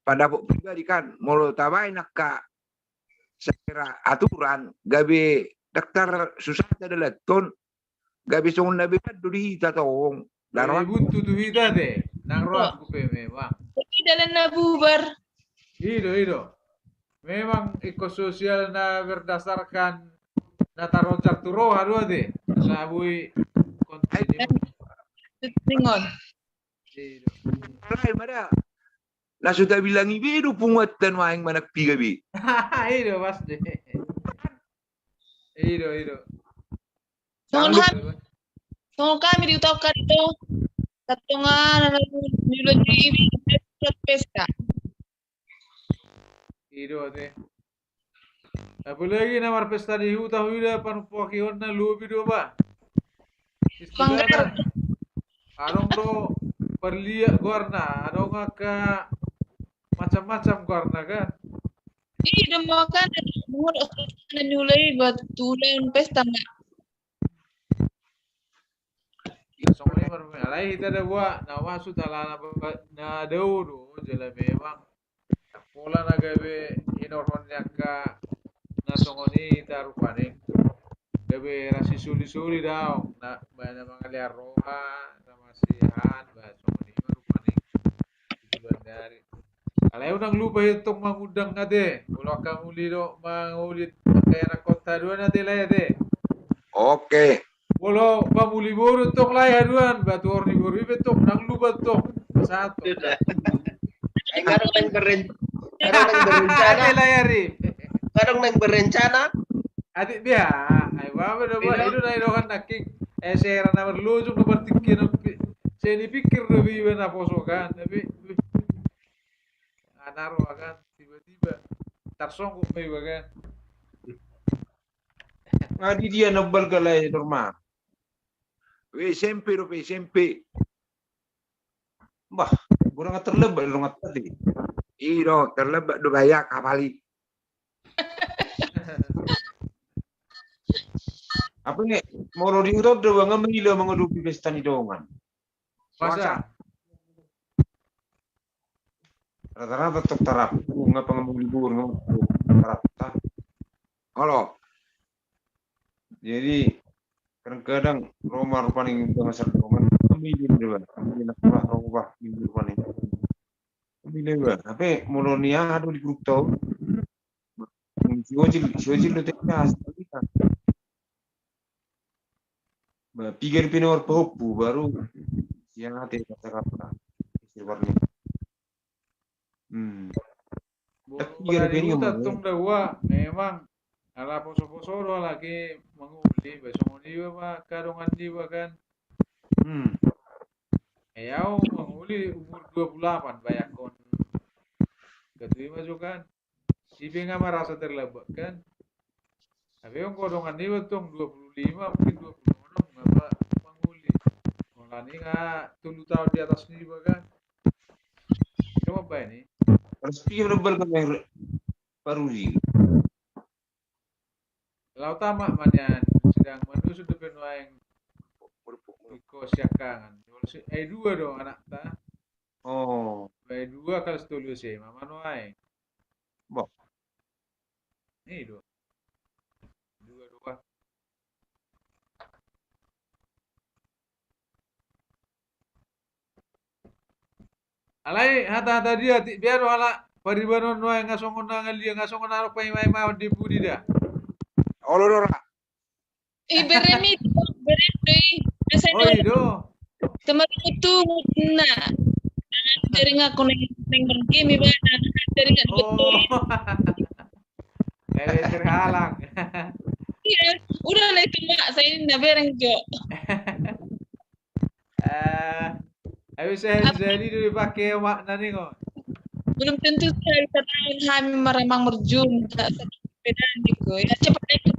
pandapot pribadi kan, molo tabaen angka secara aturan gabe daktar susah ta dalanhon, gabe songon na beban do di hita tong. Daroan buntu tu hita ate, nang rohangku pe memang. Jadi dalan na bubar. I do, i do. Memang ingkon sosial na berdasarkan na taronjar tu roha do ate. Sabui kontinu. Ningon. I do. Alai ma da. Na so tabilang i be do punguanta nuaeng manang piga be. I do pasti. I do, i do. Songon hami, songon hami di huta on kan ito, tatonga na niula ni pesta. I do ate. Apalagi na marpesta di huta, huida panumpahionna lobi do ba. Istilahna adong do parliak goarna, adong angka macam-macam goarna kan. I do makana molo na niula i ba tu ulaon pesta ma. Songon i ma, alai hita da buat na maksud alana na dao do jala memang pola na gabe hinorhon ni angka na songon i hita rupani. Gabe ra sisuli-suli daong na ba na mangalean roha na masihan ba songon i ma rupani. Alai unang lupa i tong mangundang ate, molo angka muli do mangoli angka ianakhonta haduan ate lae ate. Oke. Molo pamuli boru tong lae haduan, ba tuhor ni boru i pe tong, unang lupa tong. Pasahat tong. Ai ngadong naeng beren-, ngadong naeng berencana. Ate lae ari. Ngadong naeng berencana. Ate bia, ai baba do ba, i do na i do kan nangkin. Eh, sera na marlojong do partingkian on pe. Sai dipikir do be iba na poso kan, tapi Anaro akan tiba-tiba tarsongkop ma iba kan. Nga di dia na balga lae normal. Weh, S M P do pe, S M P. Bah, gurang terlambat do ngat tadi. I do, terlambat do bayak apali. Apa ne, molo di huta do ba nga mangilo mangadopi pesta ni dongan. Masa? Rata-rata tong tarap, nga pangambang libur nga tarap ta. Olo. Jadi kadang-kadang ro ma rupani dongan sardongan, kami di dua, kami di nakula ro ba minggu rupani. Kami di dua, tapi molo ni aha do di grup tau. Si Ojil, si Ojil do teka sekali kan. Ba piga di pinawar pahompu baru siang ate kata-kata. Istighfarnya. Hmm. Tapi gara-gara ini huta tong da ua, memang ala poso-poso do ala ke manguli, ba songon iba ma kadongan iba kan. Hmm. Eh, au manguli umur dua puluh delapan, bayangkon. Gatu ima jo kan. Si pe nga marasa terlambat kan. Tapi anggo dongan niba tong dua puluh lima, mungkin dua puluh enam, ngapa manguli. Mulani nga tolu tahun di atas niba kan. Cuma apa ini? Harus pikir bal kan, Pak Rudi. Lau tamat manian sedang manusu dope nuaeng. Iko siakangan. Eh, dua dong anak ta. Oh. Bae dua kelas tolu S M A manuaeng. Bah. Ini dua. Dua dua. Alai hata-hata dia ti biar wala paribanon nuaeng nga songon na ngalia nga songon na rok paima-ima di pudi da. Olo dora. Iberemi, iberemi. Oi do. Teman itu na. Jaring aku neng neng bergame ba. Jaring aku betul. Kayak terhalang. Iya, udah lah itu mak. Saya ini na bereng jo. Eh, habis saya jadi dulu pakai mak nani kok. Belum tentu saya bisa tahan kami meremang merjun tak sepeda gitu ya cepat aja.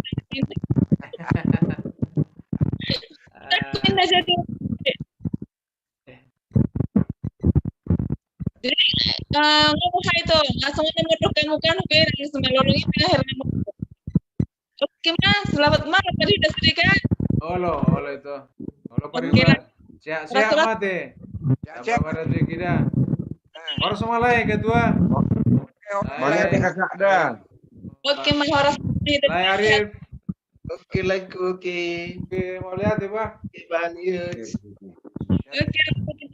Aku pindah jadi. Jadi eh, ngomong hai to, langsung aja mau kamu kan, oke, dari semalolong itu akhirnya. Oke mas, selamat malam tadi udah sedih kan? Olo, olo itu. Olo pariba. Sehat-sehat mate. Sehat-sehat. Apa rezeki dah? Horas ma lae ketua. Mauliate kakak dah. Oke mas, horas. Lae Arif. Oke lae, oke. Oke, mauliate bah. Oke bah. Oke, oke.